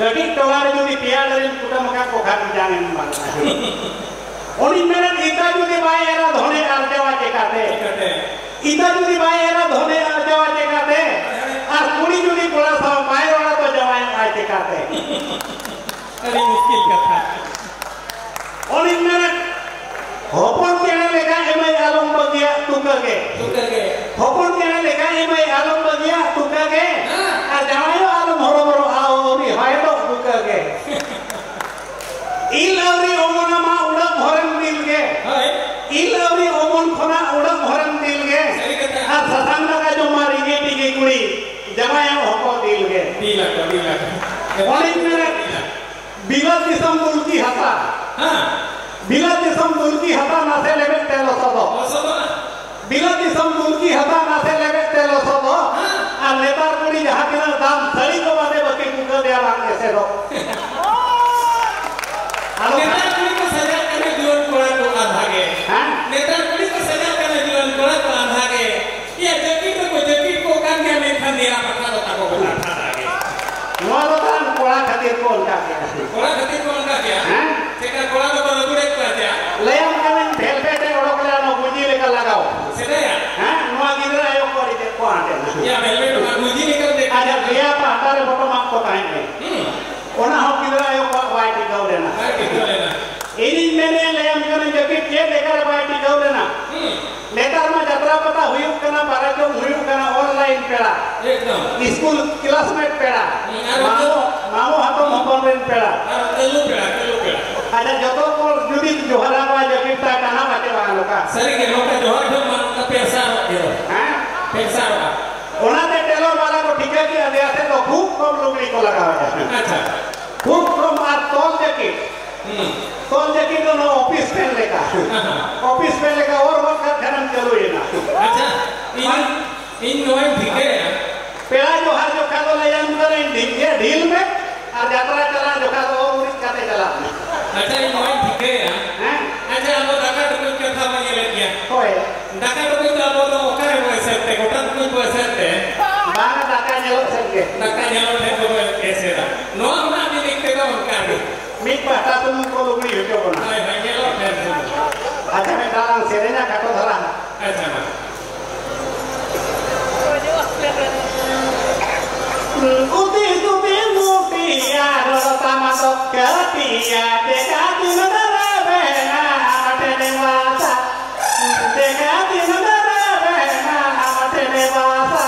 ᱠᱟᱹᱴᱤᱡ ᱴᱚᱞᱟ ᱨᱮ ᱡᱩᱫᱤ ᱯᱮᱭᱟ ᱰᱟᱹᱨᱤᱢ ᱠᱩᱴᱟᱹᱢ ᱟᱠᱟᱫ ᱠᱚ ᱠᱷᱟᱱ ᱡᱟᱝ ᱮᱢ ᱵᱟᱝ ᱛᱟᱦᱮᱸ᱾ ᱩᱱᱤᱧ ᱢᱮᱱᱮᱫ, ᱤᱛᱟᱹ ᱡᱩᱫᱤ ᱵᱟᱭ ᱮᱨᱟ ᱫᱷᱚᱱᱮ ᱟᱨᱡᱟᱣᱟ ᱪᱮᱠᱟᱛᱮ? ᱪᱮᱠᱟᱛᱮ? ᱤᱛᱟᱹ ᱡᱩᱫᱤ ᱵᱟᱭ ᱮᱨᱟ ᱫᱷᱚᱱᱮ ᱟᱨᱡᱟᱣᱟ ᱪᱮᱠᱟᱛᱮ? ᱟᱨ ᱠᱩᱲᱤ ᱡᱩᱫᱤ ᱠᱚᱲᱟ ᱥᱟᱶ ᱵᱟᱭ ᱨᱚᱲᱟ ᱛᱚ ᱡᱟᱶᱟᱭᱚᱜᱼᱟᱭ ᱪᱮᱠᱟᱛᱮ? ᱟᱹᱰᱤ ᱢᱩᱥᱠᱤᱞ ᱠᱟᱛᱷᱟ᱾ ᱩᱱᱤ ᱢᱮᱱᱮᱫ, ᱦᱚᱯᱚᱱ ᱪᱮᱬᱮ ᱞᱮᱠᱟ ᱮᱢᱟᱹᱭ ᱟᱞᱚᱢ ᱵᱟᱹᱜᱤᱭᱟ ᱛᱩᱠᱟᱹ ᱜᱮ᱾ ᱛᱩᱠᱟᱹ ᱜᱮ᱾ ᱦᱚᱯᱚᱱ ᱪᱮᱬᱮ ᱞᱮᱠᱟ ᱮᱢᱟᱹᱭ ᱟᱞᱚᱢ ᱵᱟᱹᱜᱤᱭᱟ ᱛᱩᱠᱟᱹ ᱜᱮ᱾ ᱦᱮᱸ᱾ ᱟᱨ ᱡᱟᱶᱟᱭᱚᱜ ᱟᱞᱚᱢ ᱦᱚᱨᱚᱵᱚᱨᱚᱜᱼᱟ ᱟᱹᱣᱨᱤ ᱦᱚᱭ ᱫᱚ ᱛᱩᱠᱟᱹ ᱛᱤ ᱞᱟᱜᱟᱣ, ᱛᱤ ᱞᱟᱜᱟᱣ᱾ ᱚᱱᱮᱧ ᱢᱮᱱᱮᱫ, ᱵᱤᱞᱟᱹᱛ ᱫᱤᱥᱚᱢ ᱫᱩᱞᱠᱤ ᱦᱟᱥᱟ᱾ ᱦᱮᱸ᱾ ᱵᱤᱞᱟᱹᱛ ᱫᱤᱥᱚᱢ ᱫᱩᱞᱠᱤ ᱦᱟᱥᱟ ᱱᱟᱥᱮ ᱞᱮᱵᱮᱫ ᱛᱮ ᱞᱚᱥᱚᱫᱚᱜ᱾ ᱞᱚᱥᱚᱫᱚᱜᱼᱟ᱾ ᱵᱤᱞᱟᱹᱛ ᱫᱤᱥᱚᱢ ᱫᱩᱞᱠᱤ ᱦᱟᱥᱟ ᱱᱟᱥᱮ ᱞᱮᱵᱮᱫ ᱛᱮ ᱞᱚᱥᱚᱫᱚᱜ᱾ ᱦᱮᱸ᱾ ᱟᱨ ᱱᱮᱛᱟᱨ ᱠᱩᱲᱤ ᱡᱟᱦᱟᱸ ᱛᱤᱱᱟᱹᱜ ᱫᱟᱢ ᱥᱟᱹᱲᱤ ᱠᱚ ᱵᱟᱸᱫᱮ ᱵᱟᱹᱠᱤ ᱵᱩᱠᱟᱹ ᱫᱮᱭᱟ ᱵᱟᱝ ᱮᱥᱮᱫᱚᱜ᱾ ᱟᱫᱚ ᱱᱮᱛᱟᱨ ᱠᱩᱲᱤ ᱠᱚ ᱥᱟᱡᱟᱜ ᱠᱟᱱᱟ ᱡᱩᱣᱟᱹᱱ ᱠᱚᱲᱟ ᱠᱚ ᱟᱸᱫᱷᱟ ᱜᱮ᱾ ᱦᱮᱸ? ᱱᱮᱛᱟᱨ ᱠᱩᱲᱤ ᱠᱚ ᱥᱟᱡᱟᱜ ᱠᱟᱱᱟ ᱡᱩᱣᱟᱹᱱ ᱠᱚᱲᱟ ᱠᱚ ᱟᱸᱫᱷᱟ ᱜᱮ᱾ ᱭᱟ, ᱡᱟᱹᱯᱤᱫ ᱫᱚᱠᱚ ᱡᱟᱹᱯᱤᱫ ᱠᱚᱜ ᱠᱟᱱ ᱜᱮᱭᱟ, ᱢᱮᱱᱠᱷᱟᱱ ᱫᱮᱭᱟ ᱯᱟᱴᱷᱟ ᱫᱚ ᱛᱟᱠᱚ ᱜᱚᱴᱟ ᱴᱷᱟᱰᱟ ᱜᱮ᱾ ᱱᱚᱣᱟ ᱫᱚ ᱛᱟᱦᱮᱱ ᱠᱚᱲᱟ ᱠᱷᱟᱹᱛᱤᱨ ᱠᱚ ᱚᱱᱠᱟ ᱠᱮᱜᱼᱟ᱾ ᱠᱚᱲᱟ ᱠᱷᱟᱹᱛᱤᱨ ᱠᱚ ᱚᱱᱠᱟ ᱠᱮᱜᱼᱟ? ᱦᱮᱸ? ᱪᱮᱠᱟ ᱠᱚᱲᱟ ᱫᱚᱠᱚ ᱨᱟᱹᱯᱩᱫᱮᱫ ᱠᱚᱣᱟ ᱪᱮ? ᱞᱟᱹᱭᱟᱢ ᱠᱟᱹᱱᱟᱹᱧ, ᱵᱷᱮᱞᱵᱷᱮᱴ ᱮ ᱚᱰᱚᱠ ᱞᱮᱜᱼᱟ, ᱱᱚᱣᱟ ᱜᱩᱸᱡᱤ ᱞᱮᱠᱟ ᱞᱟᱜᱟᱣ᱾ ᱥᱮᱫᱟᱭᱟᱜ? ᱦᱮᱸ? ᱱᱚᱣᱟ ᱜᱤᱫᱽᱨᱟᱹ ᱟᱭᱳ ᱠᱚ ᱟᱹᱰᱤ ᱛᱮᱫ ᱠᱚ ᱟᱸᱴᱮᱱᱟ᱾ ᱭᱟ, ᱵᱷᱮᱞᱵᱷᱮᱴ ᱚᱱᱟ ᱜᱩᱸᱡᱤ ᱞᱮᱠᱟ ᱫᱮᱠᱷᱟᱣ ᱟᱪᱪᱷᱟ, ᱞᱮᱱᱟ᱾ ᱫᱮᱭᱟ ᱯᱟᱦᱴᱟ ᱨᱮ ᱵᱚᱴᱚᱢ ᱟᱯ ᱠᱚ ᱛᱟᱦᱮᱸ ᱠᱟᱱᱟ᱾ ᱦᱩᱸ᱾ ᱚᱱᱟ ᱦᱚᱸ ᱜᱤᱫᱽᱨᱟᱹ ᱟᱭᱳ ᱠᱚᱣᱟᱜ ᱵᱟᱭ ᱴᱤᱠᱟᱹᱣ ᱞᱮᱱᱟ᱾ ᱵᱟᱭ ᱴᱤᱠᱟᱹᱣ ᱞᱮᱱᱟ᱾ ᱤᱧᱤᱧ ᱢᱮᱱᱮᱫ, ᱞᱟᱹᱭᱟᱢ ᱠᱟᱹᱱᱟᱹᱧ, ᱡᱟᱹᱯᱤᱫ ᱪᱮᱫ ᱞᱮᱠᱟᱨᱮ ᱵᱟᱭ ᱴᱤᱠᱟᱹᱣ ᱞᱮᱱᱟ? ᱦᱩᱸ᱾ ᱱᱮᱛᱟᱨ ᱢᱟ ᱡᱟᱛᱨᱟ ᱯᱟᱛᱟ ᱦᱩᱭᱩᱜ ᱠᱟᱱᱟ, ᱯᱟᱨᱟᱪᱚᱢ ᱦᱩᱭᱩᱜ ᱠᱟᱱᱟ, online ᱯᱮᱲᱟ᱾ ᱮᱠᱫᱚᱢ᱾ ᱥᱠᱩᱞ classmate ᱯᱮᱲᱟ᱾ ᱦᱩᱸ, ᱟᱨ ᱢᱟᱢᱚ, ᱢᱟᱢᱚ ᱦᱟᱛᱚᱢ ᱦᱚᱯᱚᱱ ᱨᱮᱱ ᱯᱮᱲᱟ᱾ ᱟᱨ ᱠᱟᱹᱞᱩ ᱯᱮᱲᱟ, ᱠᱟᱹᱞᱩ ᱯᱮᱲᱟ᱾ ᱟᱪᱪᱷᱟ, ᱡᱚᱛᱚ ᱠᱚ ᱡᱩᱫᱤ ᱡᱚᱦᱟᱨᱟ ᱵᱟᱭ ᱡᱟᱹᱯᱤᱫ ᱛᱟᱭ ᱠᱟᱱᱟ, ᱵᱟᱪᱮ ᱵᱟᱝ ᱱᱚᱝᱠᱟ᱾ ᱥᱟᱹᱨᱤ ᱜᱮ, ᱱᱚᱝᱠᱟ ᱡᱚᱦᱟᱨ ᱡᱚᱦᱚᱜ ᱢᱟ ᱱᱚᱝᱠᱟ ᱯᱮᱥᱟᱨᱚᱜ ᱜᱮ᱾ ᱦᱮᱸ? ᱯᱮᱥᱟᱨᱚᱜᱼᱟ᱾ ᱚᱱᱟᱛᱮ ᱴᱮᱞᱚᱨ ᱵᱟᱞᱟ ᱠᱚ ᱴᱷᱤᱠᱟᱹ ᱠᱮᱜᱼᱟ, ᱱᱮᱭᱟ ᱴᱷᱮᱱ ᱫᱚ ᱠᱷᱩᱵ ᱠᱚᱢ ᱞᱩᱜᱽᱲᱤ ᱠᱚ ᱞᱟᱜᱟᱣᱮᱫᱼᱟ᱾ ᱟᱪᱪᱷᱟ᱾ ᱠᱷᱩᱵ ᱠᱚᱢ ᱟᱨ ᱛᱚᱞ ᱡᱟᱹᱠᱤᱴ᱾ ᱦᱩᱸ᱾ ᱛᱚᱞ ᱡᱟᱹᱠᱤᱴ ᱫᱚ ᱱᱚᱣᱟ ᱚᱯᱷᱤᱥ ᱯᱮᱱ ᱞᱮᱠᱟ᱾ ᱦᱮᱸ, ᱦᱮᱸ᱾ ᱚᱯᱷᱤᱥ ᱯᱮᱱ ᱞᱮᱠᱟ ᱚᱨ ᱜᱚᱫ ᱠᱟᱜ ᱠᱷᱟᱱᱮᱢ ᱪᱟᱹᱞᱩᱭᱮᱱᱟ᱾ ᱟᱪᱪᱷᱟ, ᱤᱧ, ᱢᱟᱱ- ᱤᱧ ᱱᱚᱣᱟᱧ ᱴᱷᱤᱠᱟᱹᱭᱟ᱾ ᱯᱮᱲᱟ ᱡᱚᱦᱟᱨ ᱡᱚᱠᱷᱟ ᱫᱚ ᱞᱟᱹᱭᱟᱢ ᱠᱟᱹᱱᱟᱹᱧ, ᱰᱷᱤᱞ, ᱰᱷᱤᱞ ᱢᱮ, ᱟᱨ ᱡᱟᱛᱨᱟ ᱪᱟᱞᱟᱜ ᱡᱚᱠᱷᱟ ᱫᱚ ᱩᱨᱤᱡ ᱠᱟᱛᱮ ᱪᱟᱞᱟᱜ ᱢᱮ᱾ ᱟᱪᱪᱷᱟ, ᱤᱧ ᱱᱚᱣᱟᱧ ᱴᱷᱤᱠᱟᱹᱭᱟ᱾ ᱦᱮᱸ? ᱟᱪᱪᱷᱟ, ᱟᱵᱚ ᱫᱟᱠᱟ ᱴᱩᱠᱩᱡ ᱠᱟᱛᱷᱟ ᱵᱚᱱ ᱧᱮᱞᱮᱫ ᱜᱮᱭᱟ᱾ ᱦᱳᱭ᱾ ᱫᱟᱠᱟ ᱴᱩᱠᱩᱡ ᱫᱚ ᱟᱵᱚ ᱫᱚ ᱚᱠᱟ ᱨᱮᱵᱚ ᱮᱥᱮᱫ ᱛᱮ? ᱜᱚᱴᱟ ᱴᱩᱠᱩᱡ ᱵᱚ ᱮᱥᱮᱫ ᱛᱮ? ᱵᱟᱝ, ᱫᱟᱠᱟ ᱧᱮᱞᱚᱜ ᱥᱮᱫ ᱜᱮ᱾ ᱫᱟᱠᱟ ᱧᱮᱞᱚᱜ ᱴᱷᱮᱱ ᱜᱮᱵᱚ ᱮᱥᱮᱫᱟ᱾ ᱱᱚᱣᱟ ᱦᱚᱸ ᱟᱹᱰᱤ ᱫᱤᱠ ᱛᱮᱫᱚ ᱚᱱᱠᱟ ᱜᱮ᱾ ᱢᱤᱫ ᱯᱟᱦᱴᱟ ᱥᱩᱢᱩᱝ ᱠᱚ ᱞᱩᱜᱽᱲᱤ ᱦᱚᱪᱚ ᱵᱚᱱᱟ᱾ ᱦᱳᱭ, ᱦᱳᱭ, ᱧᱮᱞᱚᱜ ᱴᱷᱮᱱ ᱥᱩᱢᱩᱝ᱾ ᱟᱪᱪᱷᱟ, ᱢᱤᱫᱴᱟᱝ ᱞᱟᱝ ᱥᱮᱨᱮᱧᱟ ᱠᱷᱟᱴᱚ ᱫᱷᱟᱨᱟ᱾ ᱟᱪᱪᱷᱟ, ᱢᱟ᱾ ᱩᱛᱤ ᱩᱛᱤ ᱢᱩᱴᱤᱭᱟ, ᱨᱚᱲ ᱛᱟᱢᱟ ᱫᱚ ᱠᱟᱹᱴᱤᱭᱟ, ᱴᱮᱠᱟ ᱫᱤᱱ ᱫᱟᱨᱟ ᱵᱮᱱᱟ, ᱟᱢ ᱴᱷᱮᱱ ᱵᱟᱥᱟ᱾ ᱴᱮᱠᱟ ᱫᱤᱱ ᱫᱟᱨᱟ ᱵᱮᱱᱟ, ᱟᱢ ᱴᱷᱮᱱ ᱵᱟᱥᱟ᱾